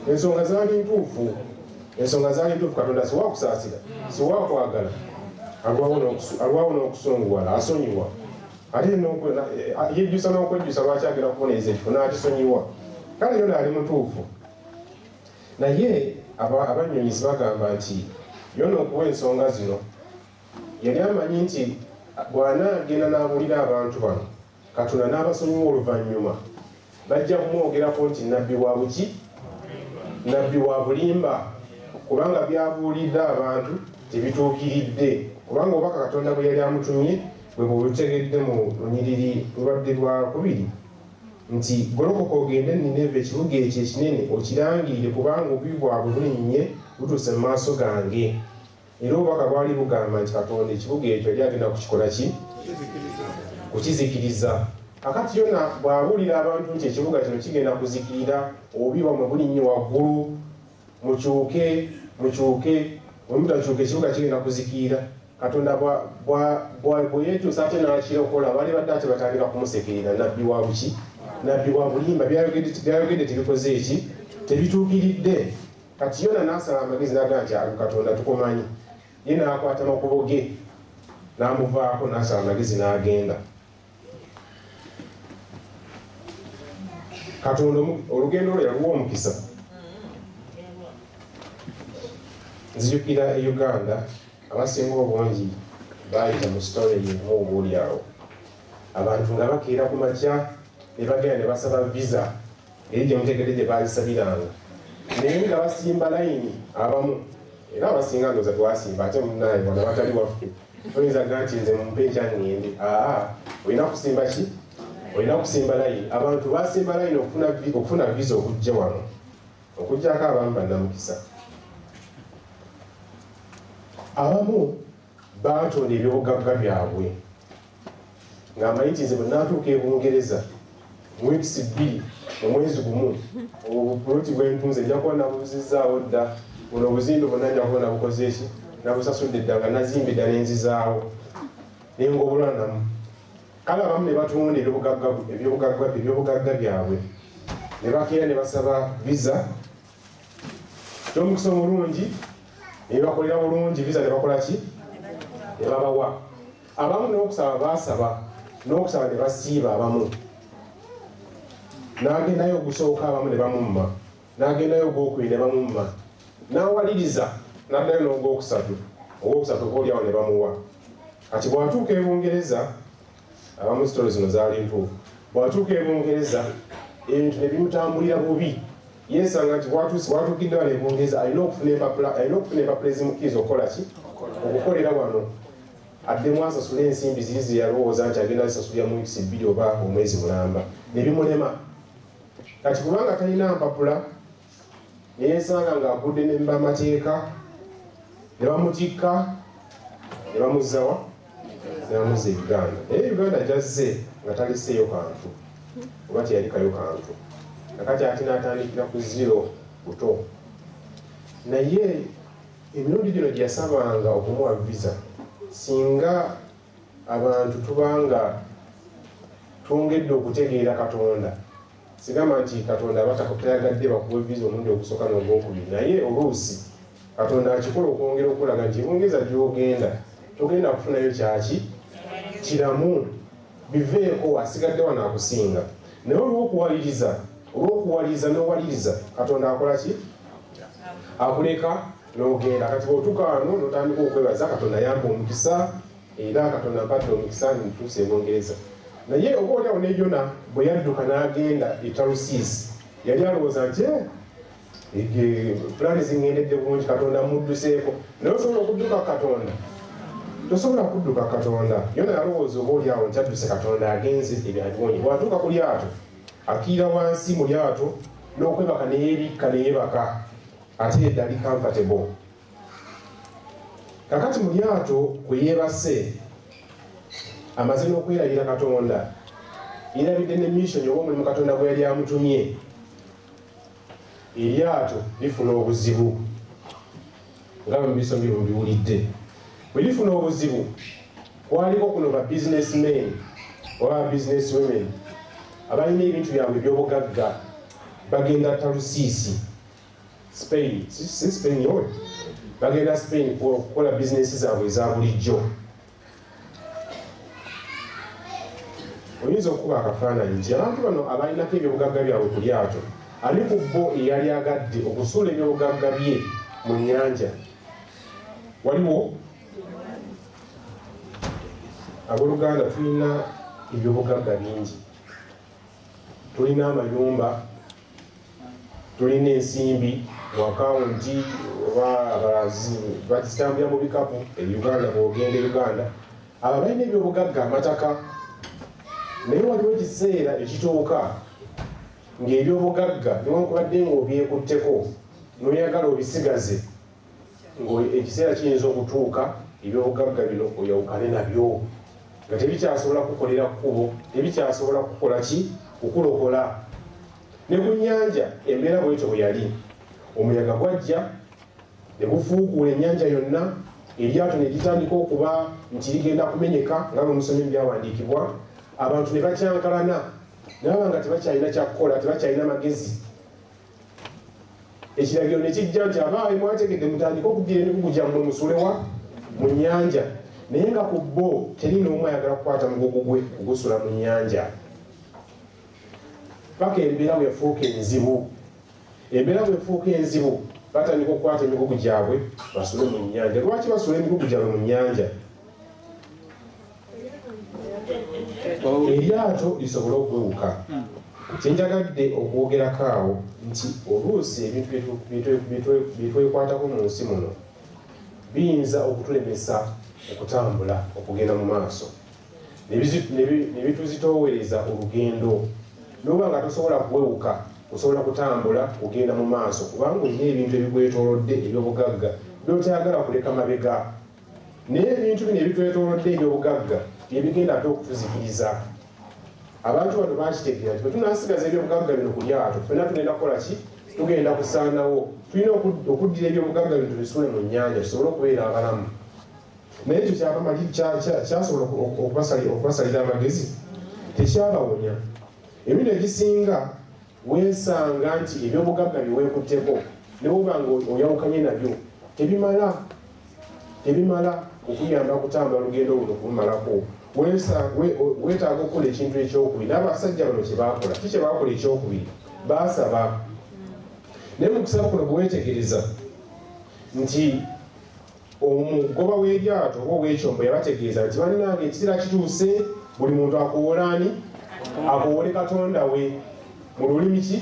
Ensonga zaali ntuufu. Ensonga zaali ntuufu. Katonda si wakusaasira, si wakwagala, alwawo n'okusunguwala, asonyiwa. Ate yejjusa n'okwejjusa lwaki agenda kubonereza ekifo n'akisonyiwa. Kale Yona ali mutuufu. Naye abannyonnyozi bagamba nti Yona okuwa ensonga zino yali amanyi nti bw'anaagenda n'abuulira abantu bano Katonda n'abasonyiwa oluvannyuma bajja kumwogerako nti nabbi wa buki? Nabbi wa bulimba, kubanga by'abuulidde abantu tebituukiridde, kubanga obubaka Katonda bwe yali amutumye bwe bubutegedde mu lunyiriri lubadde lwakubiri nti golokoka ogende e Nineve ekibuga ekyo ekinene okirangirire kubanga obubi bwabwe bulinnye butuuse mu maaso gange. Era obubaka bwali bugamba nti Katonda ekibuga ekyo yali agenda kukikola ki? Kukizikiriza. Kakati Yona bw'abuulira abantu nti ekibuga kino kigenda kuzikirira, obubi bwammwe bulinnye waggulu, mukyuke, mukyuke, bwe mutakyuka ekibuga kigenda kuzikirira. Katonda bwe yeekyusa ate n'akirokola, baali badde ate batandika kumusekerera, nabbi wa buki? Nabbi wa bulimba, byayogedde tebikoze eki? Tebituukiridde. Kati Yona n'asala amagezi n'agamba nti ago Katonda tukumanyi. Ye n'akwata makubo ge n'amuvaako n'asala amagezi n'agenda. Katonda olugendo lwe yaluwa omukisa. Nzijukira e Uganda abasinga obungi baayita mu sitole y'emu obooli awo. Abantu nga bakeera ku makya ne bagenda ne basaba visa eri gye mutegedde gye baazisabiranga naye nga basimba layini abamu era abasinga ndowooza twasimba ate munaye wano abatali waffe toyinza ga nti nze mumpe enkya ŋŋende aa olina kusimba ki olina kusimba layini abantu basimba layini okufuna visa okujja wano okujjako abamu bannamukisa abamu baatunda ebyobugagga byabwe ng'amanyi nti nze bwe naatuuka e Bungereza mu wiikisi bbiri mu mwezi gumu obupuloti bwe ntunze nja kuba nabuzizzaawo dda buno obuzimbe bwonna nja kuba nabukoze eki nabusasudde dda nga nazimbye dda nenzizaawo nengobola namu kale abamu ne batunda ebyobugagga byabwe ne bakeera ne basaba visa kyomukisa omulungi nebakolera bulungi visa nebakola ki nebabawa abamu n'okusaba baasaba n'okusaba ne basiiba abamu n'agendayo ogusooka abamu ne bamumma n'agendayo ogwokubiri ne bamumma n'awaliriza n'addayo n'ogwokusatu ogwokusatu oba oliawo ne bamuwa kati bw'atuuka e Bungereza abamu sitole zino zaali ntuufu bw'atuuka e Bungereza ebintu ne bimutambulira bubi yeesanga nti bwatuukidde wano e Bungereza alina okufuna empapula alina okufuna empapula ezimukkiriza okukola ki okukolera wano addemu asasule ensimbi ziri ze yalowooza nti agenda zisasulira mu wiikisi bbiri oba omwezi mulamba ne bimulema kati kubanga talina mpapula neyesanga ng'agudde ne bamateeka ne bamutikka ne bamuzzawa ne bamuzza e Uganda naye Uganda gyazze nga taliseeyo kantu oba teyalikayo kantu kakati ate n'atandikira ku zero buto naye emirundi gino gye yasabanga okumuwa visa singa abantu tubanga twongedde okutegeera Katonda Sigamba nti Katonda aba tayagadde bakuwe visa omulundi ogusooka n'ogwokubiri, naye oluusi Katonda akikola okwongera okulaga nti ebungereza gy'ogenda togenda kufunayo kyaki kiramu biveeko, asigadde wano akusinga. Naye olw'okuwaliriza olw'okuwaliriza n'owaliriza Katonda akola ki? Akuleka n'ogenda. Kati bw'otuuka wano n'otandika okwebaza Katonda yampa omukisa Era Katonda ampadde omukisa ntuuse e Bungereza. Naye oba oli awo ne Yona bwe yadduka n'agenda e Talusiisi, yali alowooza nti eh, pulaani ziŋŋendedde bulungi, Katonda mudduseeko. Naye osobola okudduka Katonda? Tosobola kudduka Katonda. Yona yalowooza oba oli awo nti adduse Katonda agenze ebyo abiwonye. Bw'atuuka ku lyato, akiira wansi mu lyato n'okwebaka ne yeebikka ne yeebaka ate yedda ali comfortable. Kakati mu lyato kwe yeebase amaze n'okwerabira Katonda, yerabidde ne mission oba omulimu Katonda gwe yali amutumye. Eryato lifuna obuzibu nga bwe mubisomye mubiwulidde. Bwe lifuna obuzibu kwaliko kuno ba business men oba ba business women abalina ebintu byabwe eby'obugagga bagenda Talusiisi Spain, si Spain yowe bagenda Spain kukola bizinesi zaabwe eza bulijjo. Oyinza okukuba akafaananyi nti abantu bano abalinako ebyobugagga byabwe ku lyato, ani ku bo eyali agadde okusuula ebyobugagga bye mu nnyanja? Waliwo? Abooluganda, tulina ebyobugagga bingi, tulina amayumba, tulina ensimbi mu akawunti, oba abalazi bazitambulira mu bikapu e Uganda. Bw'ogenda e Uganda, abo balina ebyobugagga, amataka. Naye waliwo ekiseera ekituuka ng'ebyobugagga, newankubadde ng'obyekutteko n'oyagala obisigaze, ng'ekiseera kiyinza okutuuka ebyobugagga bino oyawukane nabyo, nga tebikyasobola kukolera kkubo, tebikyasobola kukola ki, kukulokola. Ne ku nnyanja embeera bwetyo bwe yali. Omuyaga gwajja ne gufuukuula ennyanja yonna, eryato ne litandika okuba nti ligenda kumenyeka, nga bwe musomye byawandiikibwa. Abantu ne bakyankalana, ne baba nga tebakyalina kyakukola, tebakyalina magezi. Ekiragiro ne kijja nti, "Abaayi, mwategedde, mutandike okugira emigugu gyammwe musulewa mu nnyanja." Naye nga ku bo teri n'omu ayagala kukwata mugugu gwe kugusula mu nnyanja, paka embeera bwefuuka enzibu. Embeera bwefuuka enzibu, batandika okukwata emigugu gyabwe basule mu nnyanja. Lwaki basula emigugu gyabwe mu nnyanja? Eryato lisobole okuwewuka. Kyenjagadde okwogerako awo nti oluusi ebintu byetwekwatako mu nsi muno biyinza okutulemesa okutambula okugenda mu maaso, ne bituzitoowereza olugendo, noba nga tosobola kuwewuka, osobola kutambula kugenda mu maaso, kubanga olina ebintu ebikwetoolodde ebyobugagga byotayagala kuleka mabega. Naye ebintu bino ebitwetoolodde ebyobugagga byebigenda ate okutuzikiriza. Abantu bano bakitegeera nti bwe tunasigaza ebyobugagga bino ku lyato, ffenna tugenda kukola ki? Tugenda kusaanawo. Tulina okuddira ebyobugagga bino tubisuule mu nnyanja tusobole okubeera abalamu. Naye ekyo kyasobola okubasalira amagezi? Tekyabawonya. Emirundi egisinga weesanga nti ebyobugagga bye weekutteko, ne bwoba nga oyawukanye nabyo, tebimala, tebimala okuyamba kutambula lugendo luno kulumalako. Weetaaga okukola ekintu ekyokubiri, n'abasajja bano kye baakola. Ki kye baakola ekyokubiri? Baasaba. Naye mu kusaba kuno, bwe weetegereza nti omugoba w'eryato oba ow'ekyombo yabategeeza nti, "Bannange, ekiseera kituuse, buli muntu akowole ani? Akowole Katonda we mu lulimi ki?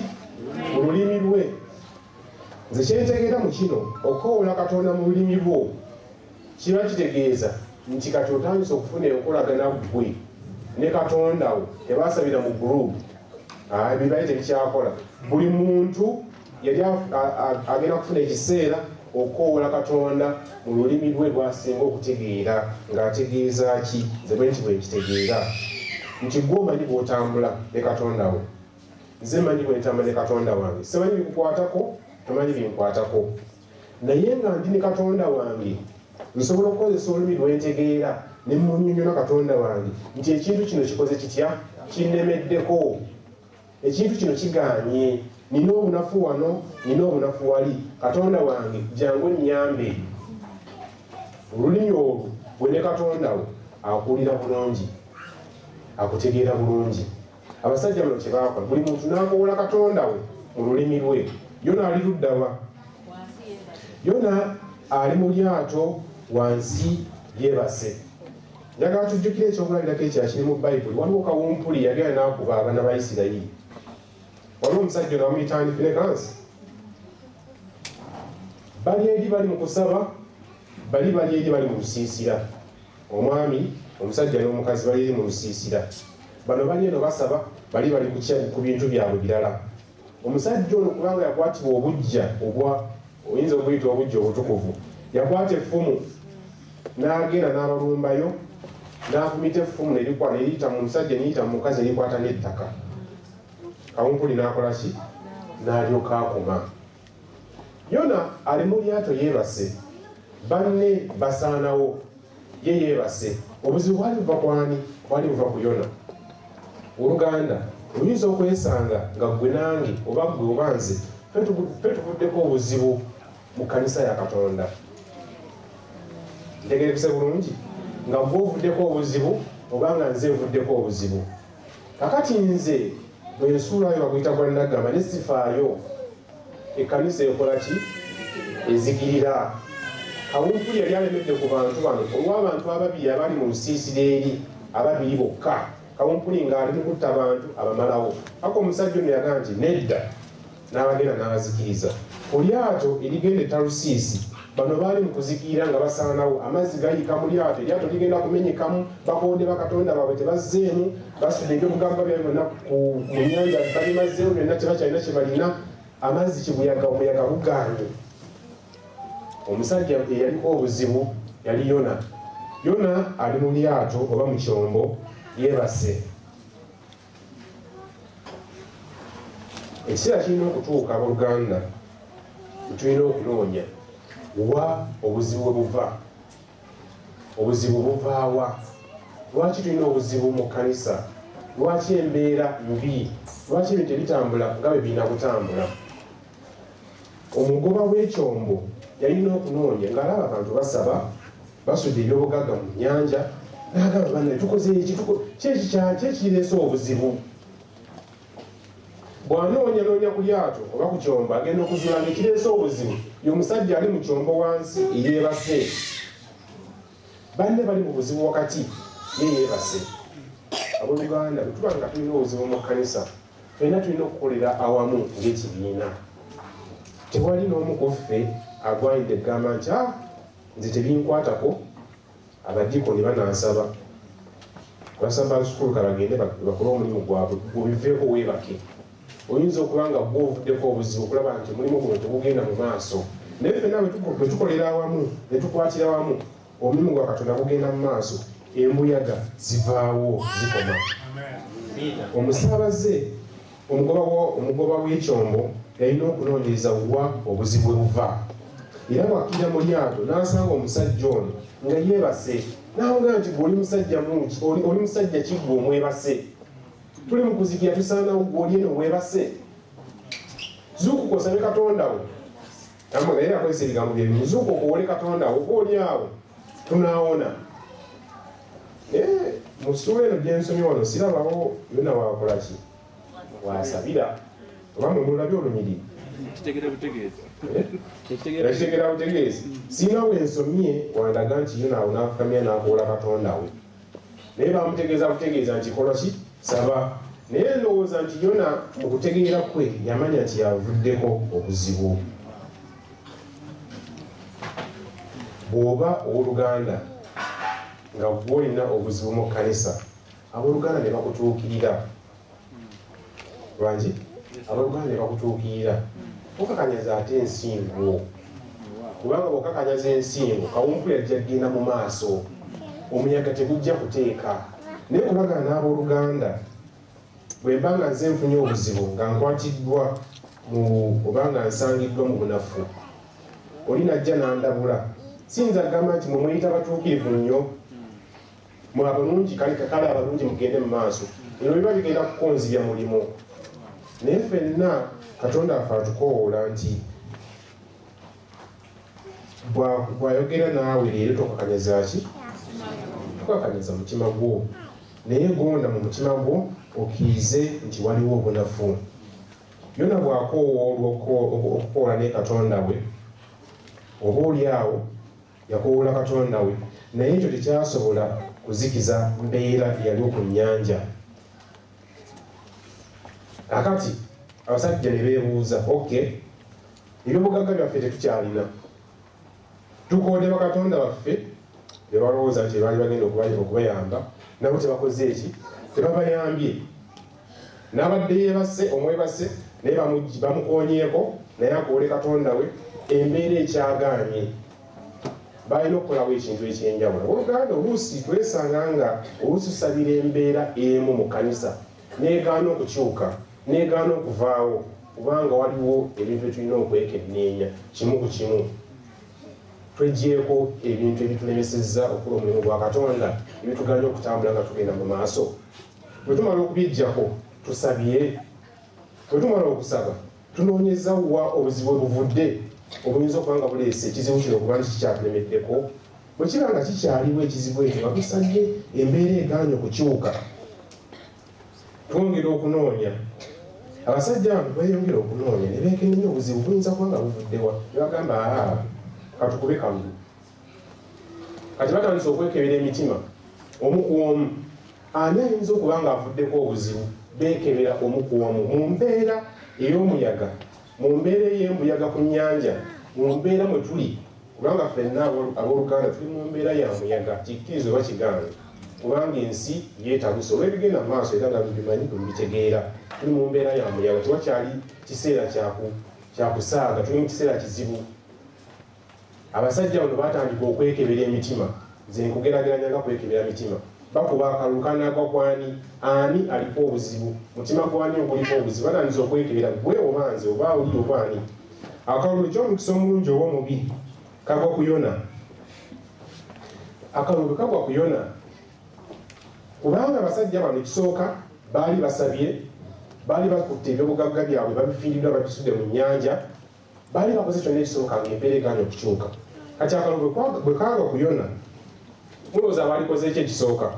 Mu lulimi lwe." Nze kyentegeera mu kino, okukowola Katonda mu lulimi lwo kiba kitegeeza nti kati otandise okufuna enkolagana ggwe ne Katonda wo. Tebasabira mu group, bibali tebikyakola. Buli muntu yali agenda kufuna ekiseera okukowola Katonda mu lulimi lwe lwasinga okutegeera. Ng'ategeeza ki? Nze bwe nti bwe nkitegeera nti gwe omanyi bw'otambula ne Katonda wo, nze manyi bwe ntambula ne Katonda wange. Simanyi bikukwatako, tomanyi binkwatako, naye nga ndi ne Katonda wange, nsobola okukozesa olulimi lwentegeera ne munyonyola Katonda wange nti ekintu kino kikoze kitya, kinnemeddeko, ekintu kino kiganye, nina obunafu wano, nina obunafu wali, Katonda wange jangu nnyambe. Olulimi olwo gwe ne Katonda wo, akuwulira bulungi, akutegeera bulungi. Abasajja bano kye baakola, buli muntu n'akowola Katonda we mu lulimi lwe. Yona ali luddawa? Yona ali mu lyato wansi yeebase. Njagala tujjukire ekyokulabirako ekyakiri mu Bayibuli. Waliwo kawumpuli yagenda n'akuba abaana ba Isirayiri. Waliwo omusajja ono bamuyita ani? Finekansi. Bali eri bali mu kusaba, bali bali eri bali mu lusiisira. Omwami, omusajja n'omukazi bali eri mu lusiisira. Bano bali eno basaba, bali bali ku bintu byabwe birala. Omusajja ono, kubanga yakwatibwa obujja obwa, oyinza okuyita obujja obutukuvu, yakwata effumu n'agenda n'abalumbayo, n'afumita effumu neriyita mu musajja, neriyita mu mukazi, nerikwata n'ettaka. Kawumpuli n'akola ki? N'alyoka akoma. Yona ali mu lyato yeebase, banne basaanawo, ye yeebase. Obuzibu bwali buva kwani? Bwali buva ku Yona. Oluganda, oyinza okwesanga nga ggwe nange, oba ggwe oba nze, ffe tuvuddeko obuzibu mu kkanisa ya Katonda. Ntegerekese bulungi? Nga gwe ovuddeko obuzibu oba nga nze nvuddeko obuzibu. Kakati nze bwe nsuulayo baguyita gwa nnaggamba ne sifaayo, ekkanisa ekola ki? Ezikirira. Kawumpuli yali alemedde ku bantu bano olw'abantu ababiri abali mu lusiisira eri, ababiri bokka. Kawumpuli ng'ali mu kutta bantu abamalawo. Ako omusajja ono yagamba nti nedda, n'abagenda n'abazikiriza. Ku lyato erigenda e Talusiisi, bano baali mu kuzikirira nga basaanawo, amazzi gayiika mu lyato, eryato ligenda kumenyekamu, bakoodde bakatonda baabwe tebazzeemu, basudde ebyobugagga byabwe byonna mu nnyanja, babimazeewo byonna, tebakyalina kye balina, amazzi kibuyaga, omuyaga gugaanye. Omusajja eyaliko obuzibu yali Yona. Yona ali mu lyato oba mu kyombo yeebase. Ekiseera kirina okutuuka abooluganda we tulina okunoonya wa obuzibu we buva. Obuzibu buva wa? Lwaki tulina obuzibu mu kkanisa? Lwaki embeera mbi? Lwaki ebintu tebitambula nga bwe birina kutambula? Omugoba w'ekyombo yalina okunoonya ng'alaba abantu basaba, basudde ebyobugagga mu nnyanja, n'agamba bannaye tukoze eki, ki ekireese obuzibu? Bw'anoonya noonya ku lyato oba ku kyombo, agenda okuzuula ng'ekireese obuzibu ye omusajja ali mu kyombo wansi eyeebase. Banne bali mu buzibu wakati, ye yeebase. Abooluganda, bwe tuba nga tulina obuzibu mu kkanisa, ffenna tulina okukolera awamu ng'ekibiina. Tewali n'omu ku ffe agwanidde kugamba nti, ah, nze tebinkwatako, abadiikoni banansaba, abasaba sukulu kabagende bakole omulimu gwabwe, gwe weebake. Oyinza okuba nga gwe ovuddeko obuzibu okulaba nti omulimu guno tegugenda mu maaso, naye ffenna bwe tukolera awamu ne tukwatira awamu, omulimu gwa Katonda gugenda mu maaso, embuyaga zivaawo, zikoma. Omusaabaze omugoba w'ekyombo yalina okunoonyereza wa obuzibu bwe buva. Era bw'akkirira mu lyato n'asanga omusajja ono nga yeebase, n'amugamba nti gwe oli musajja mungi, oli musajja ki gwe omwebase? Tuli mu kuzikira tusaanawo, gwe oli eno weebase. Zuukuka osabe Katonda wo. Naye akozesa ebigambo bye bimu, zuukuka okowole Katonda wo, oba oli awo tunaawona. Naye mu ssuula eno gye nsomye wano sirabawo Yona waakola ki? Waasabira. Oba mwe mulabye olunyiriri? Kitegera butegeezi. Kitegera butegeezi. Sirina we nsomye wandaga nti Yona awo n'afukamira n'akoola Katonda we. Naye bamutegeeza butegeeza nti kola ki? Saba. Naye ndowooza nti Yona mu kutegeera kwe yamanya nti yavuddeko obuzibu. Bw'oba owooluganda nga ggwe olina obuzibu mu kkanisa, abooluganda ne bakutuukirira. Lwangi? Abooluganda ne bakutuukirira. Tokakanyaza ate ensingo. Kubanga bw'okakanyaza ensingo, kawumpuli ajja kugenda mu maaso. Omuyaga tegujja kuteeka. Naye kolagana n'abooluganda. Bwe mba nga nze nfunye obuzibu nga nkwatiddwa mu oba nga nsangiddwa mu bunafu, oli n'ajja n'andabula, siyinza kugamba nti mwe mweyita batuukirivu nnyo, mwe abalungi, kale kale abalungi mugende mu maaso. Ebyo biba bigenda kukonzibya mulimu. Naye ffenna Katonda affe atukoowoola nti bw'ayogera naawe leero tokakanyaza ki? Tokakanyaza mutima gwo. Naye gonda mu mutima gwo okkirize nti waliwo obunafu. Yona bw'akoowoolwa okukoola ne Katonda we, oba oli awo yakoowoola Katonda we, naye ekyo tekyasobola kuzikiza mbeera eyaliwo ku nnyanja. Kaakati abasajja ne beebuuza, okay, ebyobugagga byaffe tetukyalina, tukoodde bakatonda baffe be balowooza nti baali bagenda okubayamba, nabo tebakoze eki, tebabayambye. N'abadde yeebase omwebase naye bamukoonyeeko, naye akoole Katonda we, embeera ekyagaanye. Balina okukolawo ekintu eky'enjawulo. Abooluganda, oluusi twesanga nga oluusi tusabira embeera emu mu kkanisa n'egaana okukyuka, n'egaana okuvaawo, kubanga waliwo ebintu bye tulina okwekenneenya kimu ku kimu. Tweggyeko ebintu ebitulemesezza okukola omulimu gwa Katonda, ebitugaanye okutambula nga tugenda mu maaso. Bwe tumala okubiggyako, tusabye. Bwe tumala okusaba, tunoonyeza wa obuzibu bwe buvudde obuyinza okuba nga buleese ekizibu kino okuba nti kikyatulemeddeko. Bwe kiba nga kikyaliwo ekizibu ekyo nga tusabye, embeera egaanye okukyuka, Twongera okunoonya. Abasajja bano beeyongera okunoonya ne beekenneenya obuzibu buyinza kuba nga buvudde wa. Ne bagamba, aa, katukube kalulu. Kati batandise okwekebera emitima omu ku omu. Ani ayinza okuba ng'avuddeko obuzibu? Beekebera omu ku omu mu mbeera ey'omuyaga, mu mbeera ey'embuyaga ku nnyanja, mu mbeera mwe tuli, kubanga ffenna abooluganda tuli mu mbeera ya muyaga, kikkirize oba kigaane, kubanga ensi yeetabuse olw'ebigenda mu maaso era nga mubimanyi bwe mubitegeera. Tuli mu mbeera ya muyaga, tewakyali kiseera kya kusaaga, tuli mu kiseera kizibu. Abasajja bano baatandika okwekebera emitima. Nze nkugeraageranya nga kwekebera mitima. Bakuba akalulu kanaagwa kwani? Ani aliko obuzibu? Mutima gwani oguliko obuzibu? Batandise okwekebera, gwe oba nze oba oli oba ani. Akalulu eky'omukisa omulungi oba omubi kagwa ku Yona. Akalulu kagwa ku Yona kubanga abasajja bano ekisooka baali basabye, baali bakutte ebyobugagga byabwe babifiiriddwa babisudde mu nnyanja, baali bakoze kyonna ekisoboka ng'embeera egaanye okukyuka. Kati akalulu bwe kaagwa ku Yona, mulowooza baalikoze ki ekisooka?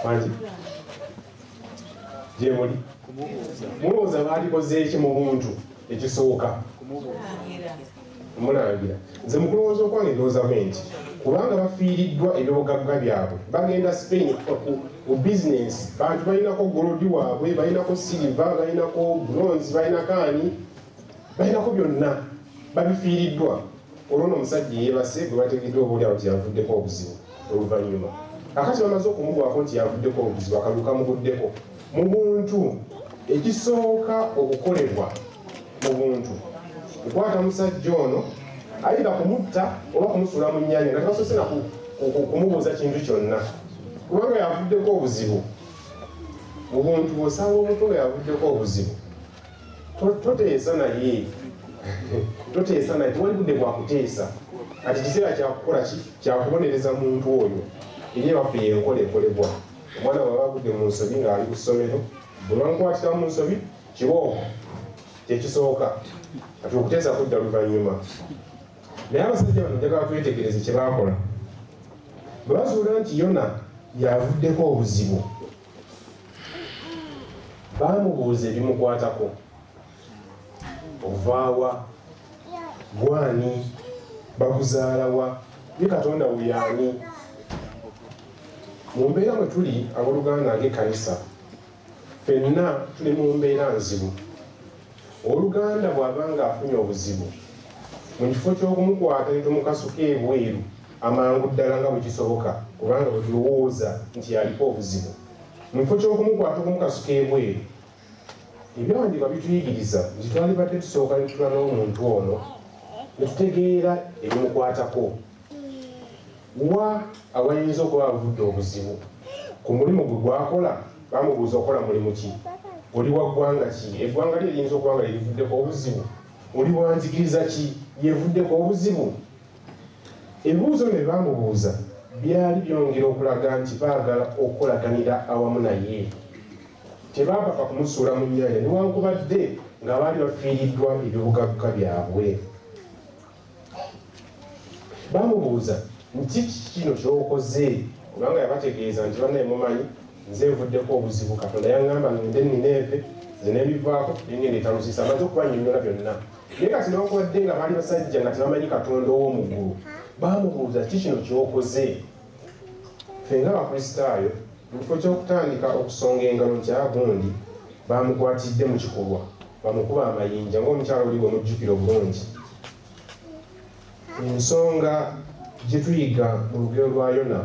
Wangi gye muli, mulowooza baalikoze ki mu buntu ekisooka? Kumulangira. Nze mu kulowooza okwange ndowooza bwe nti, kubanga bafiiriddwa ebyobugagga byabwe, bagenda Spain ku bizinensi, bantu balinako gold waabwe, balinako silver, balinako bronze, balinako ani, balinako byonna, babifiiriddwa. Olwo nno omusajja yeebase gwe bategeddwa oba oliawo nti yavuddeko obuzibu oluvannyuma. Kakati bamaze okumugwako nti yavuddeko obuzibu, akalulu kamuguddeko. Mu buntu ekisooka okukolebwa mu buntu kukwata musajja ono, ayinza kumutta oba kumusuula mu nnyanja nga tebasoose na kumubuuza kintu kyonna, kubanga yavuddeko obuzibu. Mu buntu bw'osanga omuntu nga yavuddeko obuzibu, toteesa naye, toteesa naye, tewali budde bwa kuteesa. Kati kiseera kyakukola ki? Kyakubonereza muntu oyo. Eri ewaffe y'enkola ekolebwa. Omwana bw'aba agudde mu nsobi ng'ali ku ssomero, bwe bamukwatira mu nsobi, kibooko kyekisooka. Kati okuteesa kudda luvannyuma. Naye abasajja bano njagala twetegereze kye baakola. Bwe bazuula nti Yona yavuddeko obuzibu, baamubuuza ebimukwatako. Ovaawa? Gwani? Bakuzaalawa? Ye Katonda wo y'ani? Mu mbeera mwe tuli abooluganda ng'ekkanisa, ffenna tuli mu mbeera nzibu. Owooluganda bw'aba ng'afunye obuzibu, mu kifo ky'okumukwata ne tumukasuka ebweru amangu ddala nga bwe kisoboka, kubanga bwe tulowooza nti y'aliko obuzibu, mu kifo ky'okumukwata okumukasuka ebweru, Ebyawandiikibwa bituyigiriza nti twalibadde tusooka ne tutuula n'omuntu ono ne tutegeera ebimukwatako. Wa awayinza okuba awavudde obuzibu? Ku mulimu gwe gw'akola? Bamubuuza, Okola mulimu ki? Oli wa ggwanga ki? Eggwanga lye liyinza okuba nga lye livuddeko obuzibu. Oli wa nzikiriza ki? Y'evuddeko obuzibu? Ebibuuzo bino bye baamubuuza byali byongera okulaga nti baagala okukolaganira awamu naye. Tebaapapa kumusuula mu nnyanja newankubadde nga baali bafiiriddwa eby'obugagga byabwe. Baamubuuza nti, Kiki kino ky'okoze? Kubanga yabategeeza nti, Bannaye mumanyi, nze nvuddeko obuzibu. Katonda yaŋŋamba ŋŋende e Nineeve, nze ne mbivaako ne ŋŋenda e Talusiisi. Amaze okubannyonnyola byonna. Naye kati newankubadde nga baali basajja nga tebamanyi Katonda ow'omu ggulu, baamubuuza, Kiki kino ky'okoze? Ffe ng'Abakristaayo, mu kifo ky'okutandika okusonga engalo nti a gundi baamukwatidde mu kikolwa, bamukube amayinja ng'omukyala oli gwe mujjukira obulungi. Ensonga gye tuyiga mu lugero lwa Yona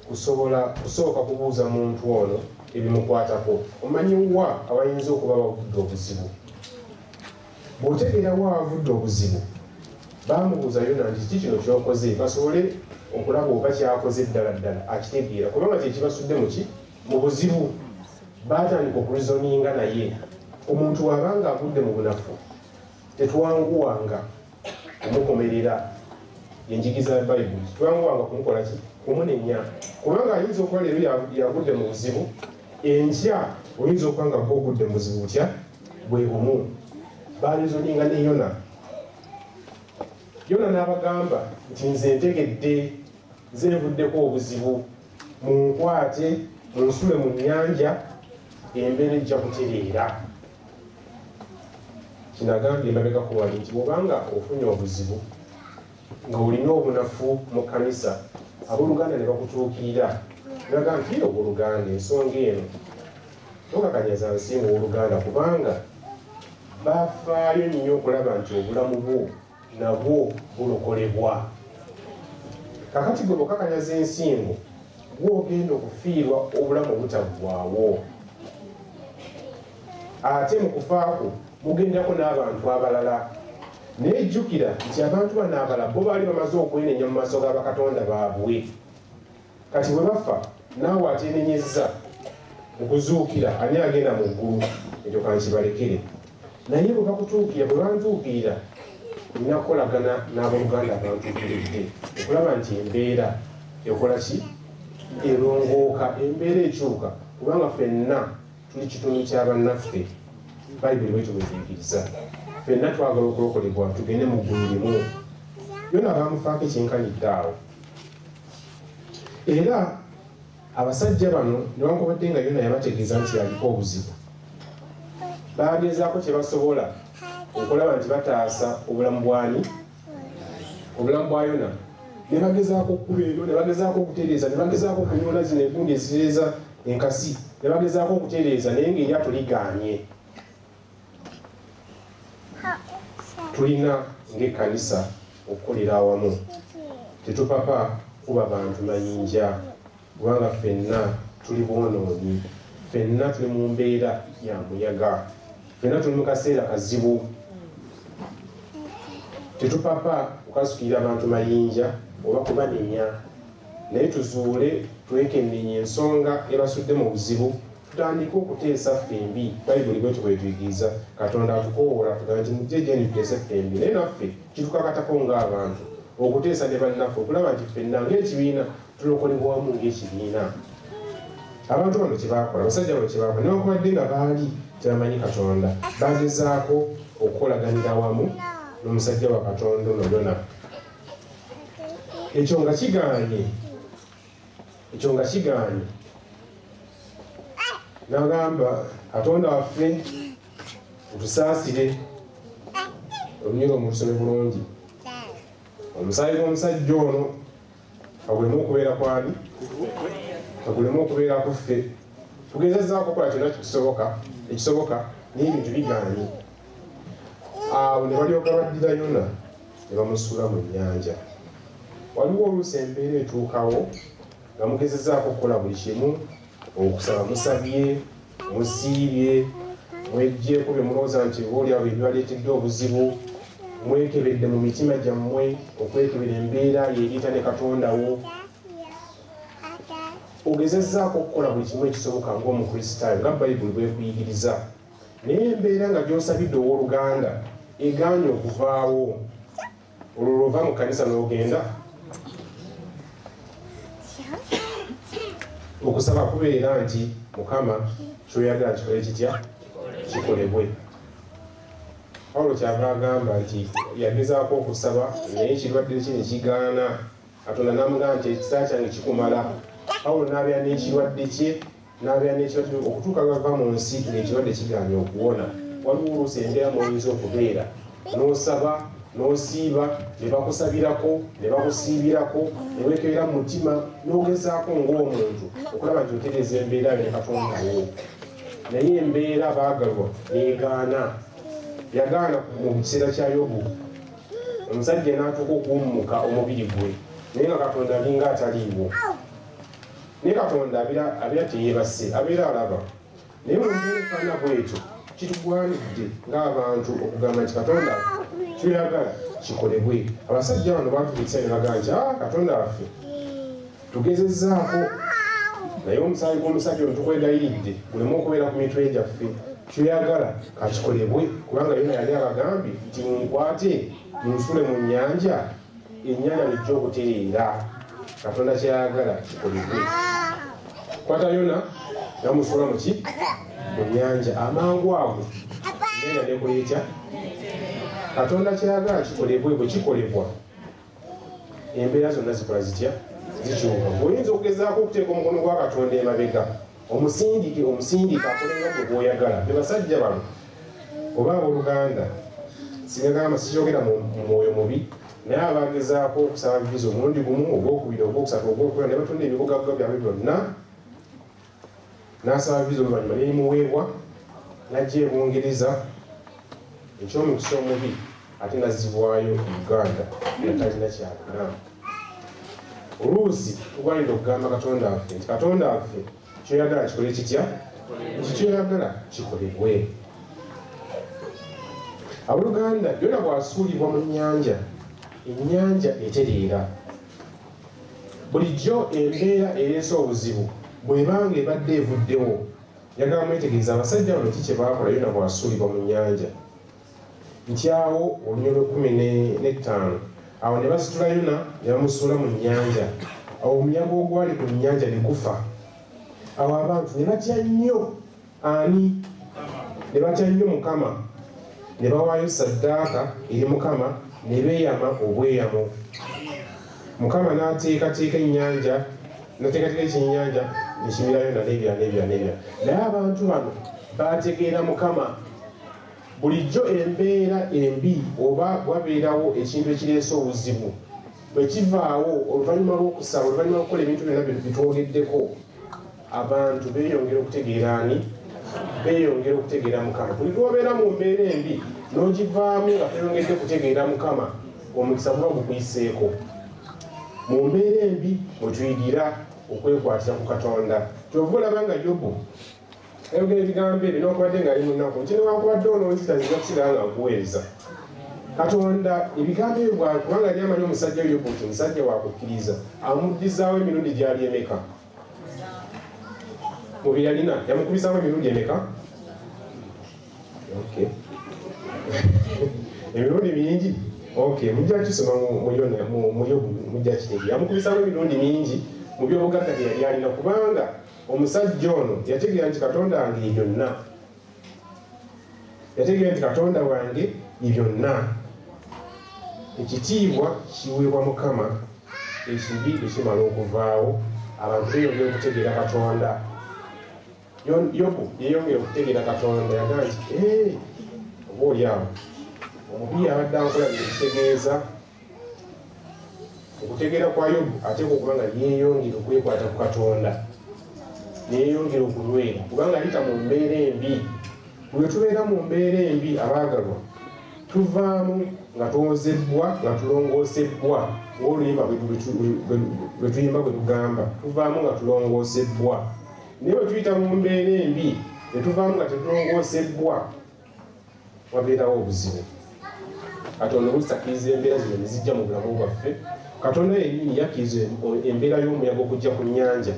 kusobola kusooka kubuuza muntu ono ebimukwatako. Omanyi wa awayinza okuba wavudde obuzibu? Bw'otegeera wa awavudde obuzibu, baamubuuza Yona nti, Kiki kino ky'okoze? Basobole okulaba oba ky'akoze ddala ddala akitegeera, kubanga kye kibasudde mu ki? Mu buzibu. Baatandika okulizoninga naye. Omuntu bw'aba ng'agudde mu bunafu, tetwanguwanga kumukomerera. Enjigiriza ya Bayibuli. Tetwanguwanga kumukola ki? Kumunenya. Kubanga ayinza okuba leero yagudde mu buzibu, enkya oyinza okuba nga gwe ogudde mu buzibu butya? Bwe bumu. Baalizoninga ne Yona. Yona n'abagamba nti, Nze ntegedde, nze nvuddeko obuzibu. Munkwate, munsule mu nnyanja, embeera ejja kutereera. Kinagambye emabegako wali nti bw'obanga ofunye obuzibu nga olina obunafu mu kkanisa, abooluganda ne bakutuukirira ne bagamba nti, "Owooluganda, ensonga eno tokakanyaza nsingo owooluganda," kubanga bafaayo nnyo okulaba nti obulamu bwo nabwo bulokolebwa. Kakati gwe bw'okakanyaza ensingo, gw'ogenda okufiirwa obulamu obutaggwaawo, ate mu kufaako mugendako n'abantu abalala. Naye jjukira nti abantu bano abalala bo baali bamaze okwenenya mu maaso ga bakatonda baabwe. Kati bwe bafa, naawe atenenyezza mu kuzuukira, ani agenda mu ggulu? Ekyo kankibalekere. Naye bwe bakutuukira, bwe bantuukirira, nina kukolagana n'abooluganda abantuukiridde okulaba nti embeera ekola ki? Erongooka, embeera ekyuka, kubanga ffenna tuli kitundu kya bannaffe. Bayibuli bwetyo bwetuyigiriza. Ffenna twagala okulokolebwa tugende mu ggulu limu. Yona bamufaako ekyenkanidde awo. Era abasajja bano, newankubadde nga Yona yabategeeza nti aliko obuzibu, bagezaako kye basobola okulaba nti bataasa obulamu bwani? Obulamu bwa Yona. Ne bagezaako okukuba eno, ne bagezaako okutereeza, ne bagezaako okunyoola zino egundi ezitereeza enkasi, ne bagezaako okutereeza, naye ng'eryato ligaanye. Tulina ng'ekkanisa okukolera awamu. Tetupapa kuba bantu mayinja, kubanga ffenna tuli boonoonyi, ffenna tuli mu mbeera ya muyaga, ffenna tuli mu kaseera kazibu. Tetupapa kukasukirira abantu mayinja oba kubanenya, naye tuzuule, twekenneenye ensonga ebasudde mu buzibu, tutandike okuteesa ffembi. Bayibuli bwetyo bwetuyigiriza. Katonda atukowoola, tugamba nti, "Mujje gye ndi tuteese ffembi." Naye naffe kitukakatako ng'abantu okuteesa ne bannaffe okulaba nti ffenna ng'ekibiina tulokolebwamu ng'ekibiina. Abantu bano kyebakola, abasajja bano kyebakola, newankubadde nga baali tebamanyi Katonda, bagezaako okukolaganira wamu n'omusajja wa Katonda ono Yona. Ekyo nga kigaanye, ekyo nga kigaanye, nagamba, "Katonda waffe, otusaasire." Olunyiro omulusome bulungi. "Omusaayi gw'omusajja ono kaguleme okubeera kwani? Kaguleme okubeera ku ffe. Tugezezaako okukola kyonna kisoboka ekisoboka, naye ebintu bigaanye." Awo ne balyoka baddira Yona ne bamusuula mu nnyanja. Waliwo oluusi embeera etuukawo nga mugezezaako okukola buli kimu, okusaba musabye, musiibye, mweggyeko bye mulowooza nti oba oliawo bye bibaleetedde obuzibu, mwekebedde mu mitima gyammwe, okwekebera embeera yeeriita ne Katonda wo, ogezezzaako okukola buli kimu ekisoboka ng'Omukristaayo nga Bayibuli bwekuyigiriza, naye embeera nga gy'osabidde owooluganda egaanye okuvaawo. Olwo lwova mu kkanisa n'ogenda okusaba, kubeera nti, "Mukama, kyoyagala kikole kitya? Kikolebwe." Pawulo kyava agamba nti yagezaako okusaba, naye ekirwadde kye ne kigaana. Katonda n'amugamba nti, "Ekisa kyange kikumala." Pawulo n'abeera n'ekirwadde kye, n'abeera n'ekirwadde okutuuka lwava mu nsi ng'ekirwadde kigaanye okuwona. Waliwo oluusi embeera mw'oyinza okubeera n'osaba, n'osiiba, ne bakusabirako, ne bakusiibirako, ne weekebera mu mutima, n'ogezaako ng'omuntu okulaba nti otereeza embeera yo ne Katonda wo, naye embeera, baagalwa, negaana. Yagaana mu kiseera kya Yobu, omusajja n'atuuka okuwummuka omubiri gwe, naye nga Katonda alinga ataliiwo. Naye Katonda abeera teyeebase, abeera alaba. Naye mu mbeera efaanana bwetyo, kitugwanidde ng'abantu okugamba nti, "Katonda, kyoyagala kikolebwe." Abasajja bano batuukisa ne bagamba nti, "Ah, Katonda waffe, tugezezzaako, naye omusaayi gw'omusajja ono tukwegayiridde guleme okubeera ku mitwe gyaffe. Kyoyagala kakikolebwe," kubanga Yona yali abagambye nti, "Munkwate munsule mu nnyanja, ennyanja lwejja okutereera." Katonda kyayagala kikolebwe. Kwata Yona, namusuula muki? Mu nnyanja. Amangu ago ennyanja nekola etya? Katonda kyayagala kikolebwe. Bwe kikolebwa, embeera zonna zikola zitya? Zikyuka. Oyinza okugezaako okuteeka omukono gwa Katonda emabega, omusindike omusindike akole nga gwe bw'oyagala. Be basajja bano oba abooluganda, singagamba sikyogera mu mwoyo mubi, naye abagezaako okusaba viza omulundi gumu, ogwokubiri, ogwokusatu, ogwokuna, ne batunda ebibugagga byabwe byonna, n'asaba viza oluvannyuma nemuweebwa, n'ajja e Bungereza, eky'omukisa omubi ate n'azzibwayo e Uganda nga talina kyalina. Oluusi tugwanidde okugamba Katonda waffe nti, Katonda waffe, kyoyagala kikole kitya? Nti kyoyagala kikolebwe. Abooluganda, Yona bw'asuulibwa mu nnyanja, ennyanja etereera. Bulijjo embeera ereese obuzibu bw'ebanga ebadde evuddewo, njagala mwetegereze abasajja bano ki kye baakola Yona bw'asuulibwa mu nnyanja. Nti awo olunyiriri lw'ekkumi n'ettaano, awo ne basitula Yona ne bamusuula mu nnyanja, awo omuyaga ogwali ku nnyanja ne gufa. Awo abantu ne batya nnyo ani? Ne batya nnyo Mukama, ne bawaayo ssaddaaka eri Mukama, ne beeyama obweyamo. Mukama n'ateekateeka ennyanja, n'ateekateeka ekyennyanja ne kimira Yona, n'ebirala n'ebirala n'ebirala. Naye abantu bano baategeera Mukama. Bulijjo embeera embi oba wabeerawo ekintu ekireese obuzibu, bwe kivaawo oluvannyuma lw'okusaba, oluvannyuma lw'okukola ebintu byonna bye twogeddeko, abantu beeyongera okutegeera ani? Beeyongera okutegeera Mukama. Buli lw'obeera mu mbeera embi n'ogivaamu nga toyongedde kutegeera Mukama, omukisa guba gukuyiseeko. Mu mbeera embi mwe tuyigira okwekwatira ku Katonda. Kyova olaba nga Yobu ayogera ebigambo ebyo newakubadde ng'ali mu nnaku, nti newankubadde ononzita, nzija kusigala nga nkuweereza. Katonda ebigambo ebyo kubanga yali amanyi omusajja Yobu nti musajja wakukkiriza, amuddizaawo emirundi gyali emeka mu bye yalina? Yamukubisaawo emirundi emeka? Okay, emirundi mingi. Okay, mujja kisoma mu Yobu, mujja kitegeera. Yamukubisaawo emirundi mingi mu byobugagga bye yali alina, kubanga omusajja ono yategeera nti Katonda wange ye byonna. Yategeera nti Katonda wange ye byonna. Ekitiibwa kiweebwa Mukama. Ekibi ekimala okuvaawo, abantu beeyongera okutegeera Katonda. Yobu yeeyongera okutegeera Katonda. Yagamba nti, oba oli awo omubi abadde ankola bino, kitegeeza okutegeera kwa Yobu ateekwa okuba nga yeeyongera okwekwata ku Katonda, neyeyongera okunywera, kubanga ayita mu mbeera embi. Bwe tubeera mu mbeera embi, abaagalwa, tuvaamu nga twozebbwa, nga tulongoosebbwa, ng'oluyimba bwe tuyimba bwe tugamba, tuvaamu nga tulongoosebbwa. Naye bwe tuyita mu mbeera embi ne tuvaamu nga tetulongoosebbwa, wabeerawo obuzibu. Katonda oluusi akkiriza embeera zino ne zijja mu bulamu bwaffe. Katonda yennyini yakkiriza embeera y'omuyaga okujja ku nnyanja.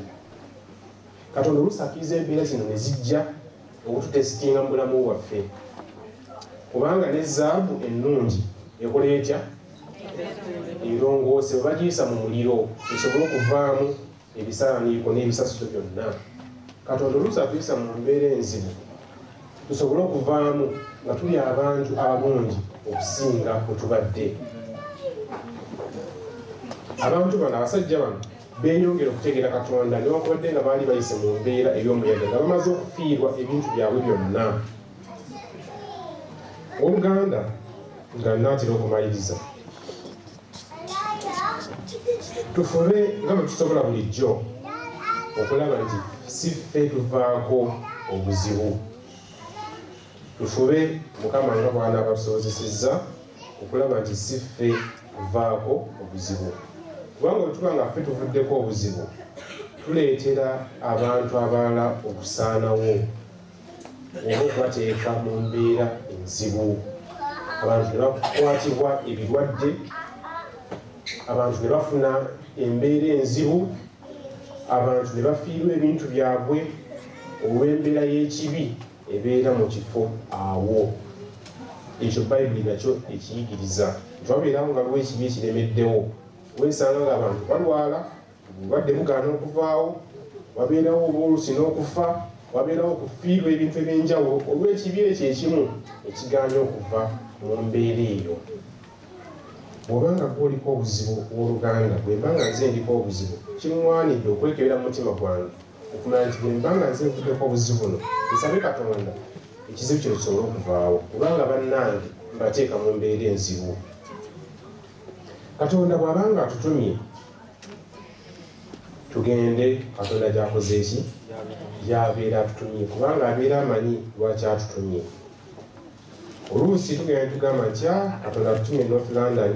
Katonda oluusi akkiriza embeera zino ne zijja okututesitinga mu bulamu bwaffe, kubanga ne zaabu ennungi ekola etya? Erongoose bwe bagiyisa mu muliro esobole okuvaamu ebisaaniiko n'ebisasiro byonna. Katonda oluusi atuyisa mu mbeera enzibu tusobole okuvaamu nga tuli abantu abalungi okusinga bwe tubadde. Abantu bano, abasajja bano, beeyongera okutegeera Katonda newankubadde nga baali bayise mu mbeera ey'omuyaga, nga bamaze okufiirwa ebintu byabwe byonna. Oluganda, nga naatera okumaliriza, tufube nga bwe tusobola bulijjo okulaba nti si ffe tuvaako obuzibu. Tufube, Mukama nga bw'anaaba tusobozesezza, okulaba nti si ffe tuvaako obuzibu, kubanga bwe tuba nga ffe tuvuddeko obuzibu, tuleetera abantu abalala okusaanawo oba okubateeka mu mbeera enzibu, abantu ne bakwatibwa ebirwadde, abantu ne bafuna embeera enzibu, abantu ne bafiirwa ebintu byabwe olw'embeera y'ekibi ebeera mu kifo awo. Ekyo Bayibuli nakyo ekiyigiriza nti wabeerawo nga waliwo ekibi ekiremeddewo, weesanga nga abantu balwala, obulwadde bugaana okuvaawo, wabeerawo oba oluusi n'okufa, wabeerawo okufiirwa ebintu ebyenjawulo olw'ekibi ekyo ekimu ekigaanya okuva mu mbeera eyo. Bw'oba nga gwe oliko obuzibu, owooluganda, bwe mba nga nze ndiko obuzibu, Kiŋŋwanidde okwekebera mu mutima gwange okumanya nti bwe mba nga nze nvuddeko obuzibu buno, nsabe Katonda ekizibu kino kisobole okuvaawo, kubanga bannange mbateeka mu mbeera enzibu. Katonda bw'aba nga atutumye tugende, Katonda gy'akoze eki gy'abeera atutumye, kubanga abeera amanyi lwaki atutumye. Oluusi tugenda tugamba nti ah, Katonda atutumye North London,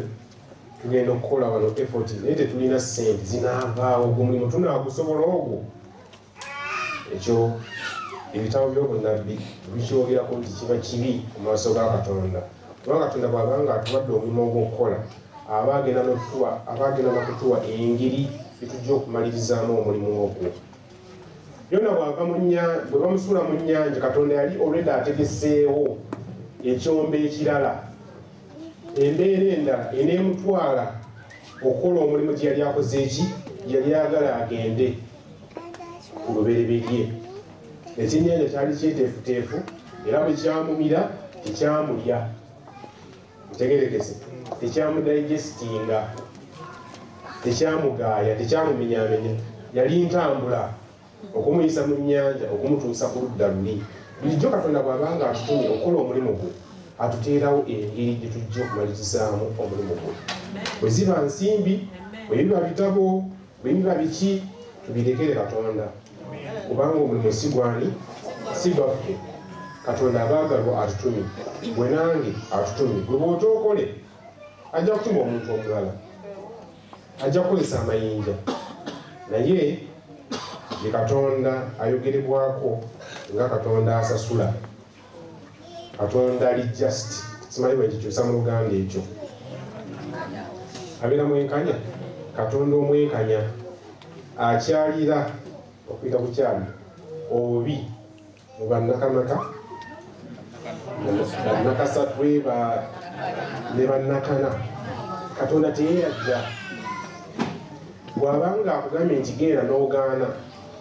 tugenda okukola wano effort, naye tetulina ssente zinaavaawo, ogwo omulimu tunaagusobola ogwo? Ekyo ebitabo by'obunnabbi bikyogerako nti kiba kibi mu maaso ga Katonda, kubanga Katonda bw'aba nga atuwadde omulimu ogw'okukola, aba agenda n'okutuwa engeri gyetujja okumalirizaamu omulimu ogwo. Yona bw'ava mu bwe bamusuula mu nnyanja, Katonda yali already ategeseewo ekyombo ekirala, embeera endala eneemutwala okukola omulimu gye yali akoze eki yali ayagala agende ku lubereberye. Ekyennyanja kyali kyeteefuteefu, era bwe kyamumira tekyamulya, ntegerekese, tekyamudigestinga, tekyamugaaya, tekyamumenyaamenya. Yali ntambula okumuyisa mu nnyanja okumutuusa ku ludda luli. Bulijjo Katonda bw'aba nga atutumye okukola omulimu gwe, atuteerawo engeri gye tujja okumalirizaamu omulimu gwe. Bwe ziba nsimbi, bwe biba bitabo, bwe biba biki, tubirekere Katonda, kubanga omulimu si gwani, si gwaffe. Katonda abaagalwa atutumye, gwe nange atutumye. Gwe bw'otookole, ajja kutuma omuntu omulala, ajja kukozesa amayinja, naye ye Katonda ayogerebwako nga Katonda asasula, Katonda ali just. Simanyi bwe nkikyusa mu Luganda ekyo. Abeera mwenkanya, Katonda omwenkanya, akyalira okuyita kukyali obubi mu bannakamaka, bannakasatwe ne bannakana. Katonda teyeyajja. Bw'abanga akugambye nti genda, n'ogaana,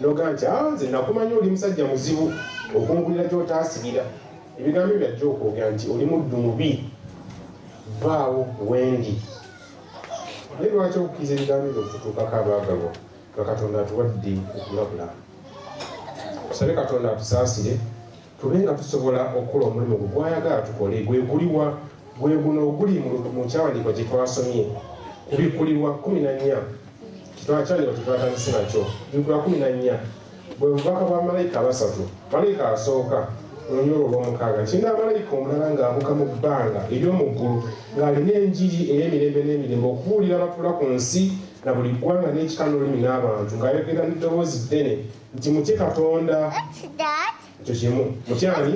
n'ogaa nti ah, nze nakumanya oli musajja muzibu, okungulira gy'otaasibira, ebigambo byajja okwogera nti oli muddu mubi, vaawo wendi. Naye lwaki okukkiriza ebigambo ebyo okututuukako, abaagalwa, nga Katonda atuwadde okulabula? Tusabe Katonda atusaasire, tube nga tusobola okukola omulimu gwe gwayagala tukole. Gwe guliwa? Gwe guno oguli mu kyawandiikwa kye twasomye, Kubikkulirwa 14, kyawandiikwa kye twatandise nakyo, Kubikkulirwa 14. Bwe bubaka bwa malayika abasatu. Malayika asooka, olunyolo olw'omukaaga, nti ndaba malayika omulala ng'abuuka mu bbanga ery'omu ggulu, ng'alina enjiri ey'emirembe n'emirembe okubuulira abatuula ku nsi na buli ggwanga n'ekika n'olulimi n'abantu, ng'ayogera n'eddoboozi ddene nti mutye Katonda. Ekyo kimu. Mutyani?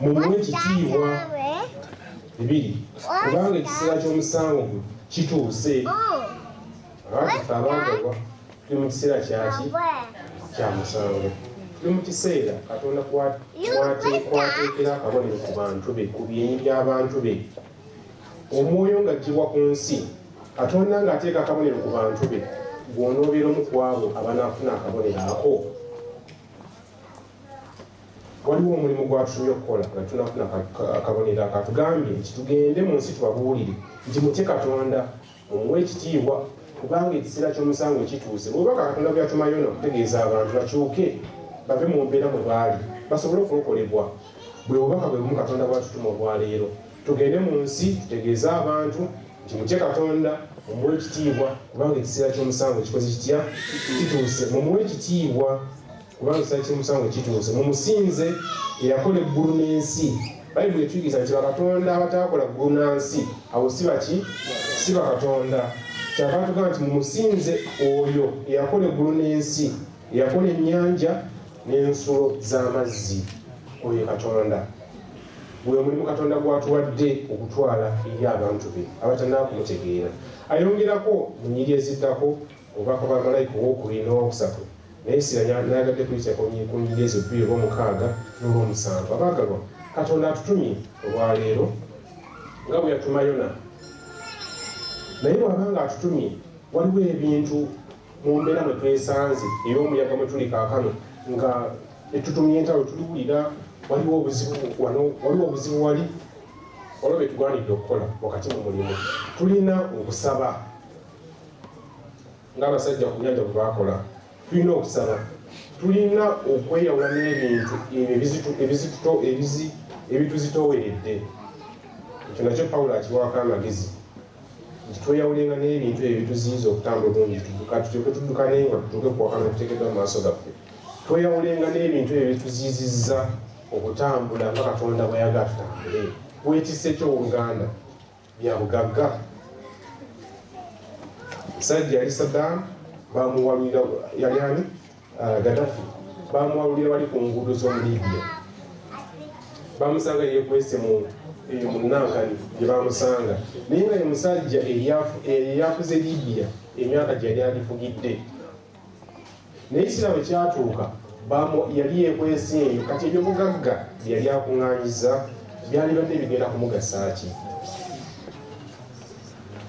Mumuwe ekitiibwa. Bibiri, kubanga ekiseera ky'omusango gwe kituuse. Abaffe abaagalwa, tuli mu kiseera kyaki? Kya musango. Tuli mu kiseera Katonda kwateekera akabonero ku bantu be, ku byenyi by'abantu be. Omwoyo ng'aggyibwa ku nsi, Katonda ng'ateeka akabonero ku bantu be. Gw'onoobeera omu ku abo abanaafuna akabonero ako? Waliwo omulimu gwatutumye okukola nga tunafuna akabonero ako. Atugambye nti tugende mu nsi tubabuulire nti mutye Katonda, omuwe ekitiibwa, kubanga ekiseera ky'omusango kituuse. Bwebaka Katonda bwe yatuma Yona okutegeeza abantu bakyuke bave mu mbeera mwe baali basobole okulokolebwa, bwe bubaka bwe bumu Katonda bwatutuma olwaleero. Tugende mu nsi tutegeeze abantu nti mutye Katonda, mumuwe ekitiibwa, kubanga ekiseera ky'omusango kikoze kitya? Kituuse. Mumuwe ekitiibwa kubanga ekiseera ky'omusango kituuse. Mumusinze eyakola eggulu n'ensi. Bayibuli etuyigiriza nti bakatonda abataakola ggulu na nsi, abo si baki? Si bakatonda. Kyava tugamba nti mumusinze oyo eyakola eggulu n'ensi, eyakola ennyanja n'ensulo z'amazzi. Oyo Katonda. Gwe mulimu Katonda gw'atuwadde okutwala eri abantu be abatannaba kumutegeera. Ayongerako mu nnyiriri eziddako obubaka bwa malayika owokubiri n'owokusatu, naye sira nayagadde kuyita ku nnyiriri ezo bbiri, olw'omukaaga n'olw'omusanvu. Abaagalwa, Katonda atutumye olwaleero nga bwe yatuma Yona. Naye bw'aba nga atutumye, waliwo ebintu mu mbeera mwe twesanze ey'omuyaga mwe tuli kaakano, nga etutumye entalo tuliwulira, waliwo obuzibu wano, waliwo obuzibu wali, waliwo bye tugwanidde okukola wakati mu mulimu. Tulina okusaba. Ng'abasajja ku nnyanja bwe baakola, tulina okusaba. Tulina okweyawula n'ebintu ebyo ebituzitooweredde. Ekyo nakyo Pawulo akiwaako amagezi nti tweyawulenga n'ebintu ebyo ebituziyiza okutambula obulungi, tulyoke tuddukane nga tutuuke kuwakana tuteekeddwa mu maaso gaffe. Tweyawulenga n'ebintu ebyo ebituziyizizza okutambula nga Katonda bw'ayagala tutambule. Weetisse ki, owooluganda? Bya bugagga? Musajja yali Saddam, bamuwalulira, yali ani, Gaddafi, bamuwalulira bali ku nguudo z'omu Libya, bamusanga yekwese mu eyo mu nankani gye bamusanga, naye nga ye musajja eyafuze Libya emyaka gye yali agifugidde. Naye ekiseera bwe kyatuuka, yali yekwese eyo. Kati ebyobugagga bye yali akuŋŋaanyiza byalibadde bigenda kumugasa ki?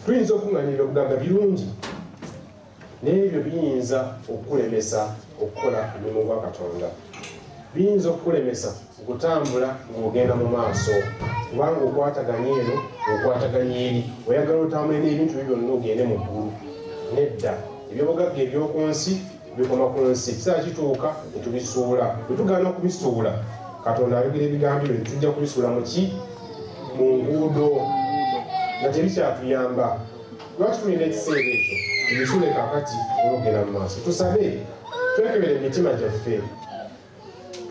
Tuyinza okuŋŋaanya ebyobugagga birungi, naye ebyo biyinza okukulemesa okukola omulimu gwa Katonda, biyinza okukulemesa okutambula ng'ogenda mu maaso, kubanga okwataganya eno, okwataganya eri, oyagala otambule n'ebintu byo byonna ogende mu ggulu. Nedda, ebyobugagga eby'oku nsi bikoma ku nsi. Kiseera kituuka ne tubisuula. Bwe tugaana okubisuula, Katonda ayogera ebigambo ebyo, tujja kubisuula mu ki? Mu nguudo, nga tebikyatuyamba. Lwaki tulina ekiseera ekyo? Tubisuule kaakati olwogenda mu maaso. Tusabe, twekebere emitima gyaffe,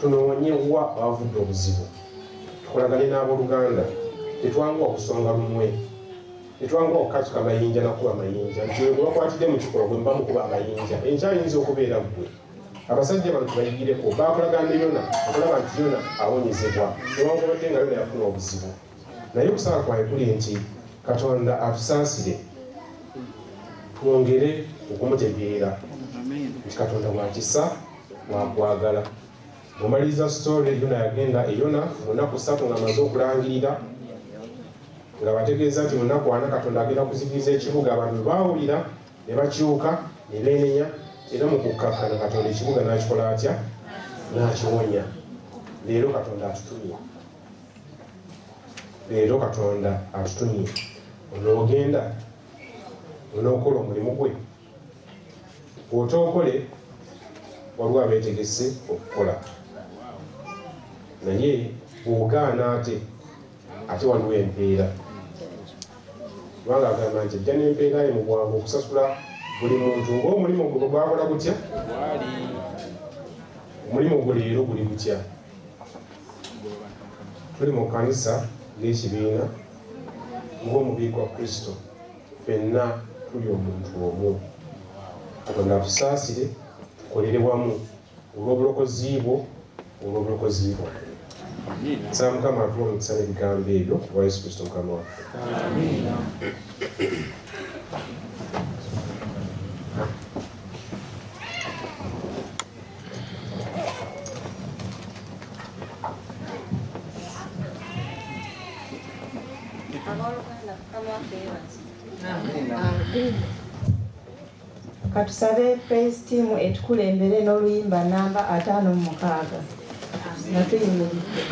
tunoonye wa awavudde obuzibu, tukolagane n'abooluganda. Tetwanguwa kusonga lumwe, tetwanguwa kukasuka mayinja nakuba mayinja nti gwe bakwatidde mu kikolwa gwe muba mukuba amayinja, enkya ayinza okubeera ggwe. Abasajja bano tubayigireko, bakolagana ne Yona okulaba nti Yona awonyezebwa, newankubadde nga Yona yafuna obuzibu. Naye okusaba kwaye kuli nti Katonda atusaasire twongere okumutegeera nti Katonda wa kisa, wakwagala. Bw'omaliriza story, Yona yagenda e Yona mu nnaku 3 ng'amaze okulangirira, nga bategeeza nti mu nnaku 4 Katonda agenda kuzikiriza ekibuga. Abantu bwe baawulira ne bakyuka ne beenenya, era mu kukkakkana Katonda ekibuga n'akikola atya? N'akiwonya. Leero Katonda atutumye, leero Katonda atutumye. Onoogenda, onookola omulimu gwe? Bw'otookole, waliwo abeetegese okukola, naye bw'ogaana ate waliwo empeera, kubanga agamba nti ajja n'empeera ye mu bwangu okusasula buli muntu ng'omulimu gwe bwe gwakola gutya. Omulimu gwe leero guli gutya? Tuli mu kkanisa ng'ekibiina, ng'omubiri gwa Kristo, ffenna tuli omuntu omu. Katonda atusaasire, tukolere wamu olw'obulokozi bwo, olw'obulokozi bwaffe. Nsaba Mukama atuwa omukisa n'ebigambo ebyo kubwa Yesu Kristo Mukama waffe. Abooluganda, Mukama waffe yeebazibwe. Katusabe praise team etukulembere n'oluyimba namba 56 nga tuyimiridde.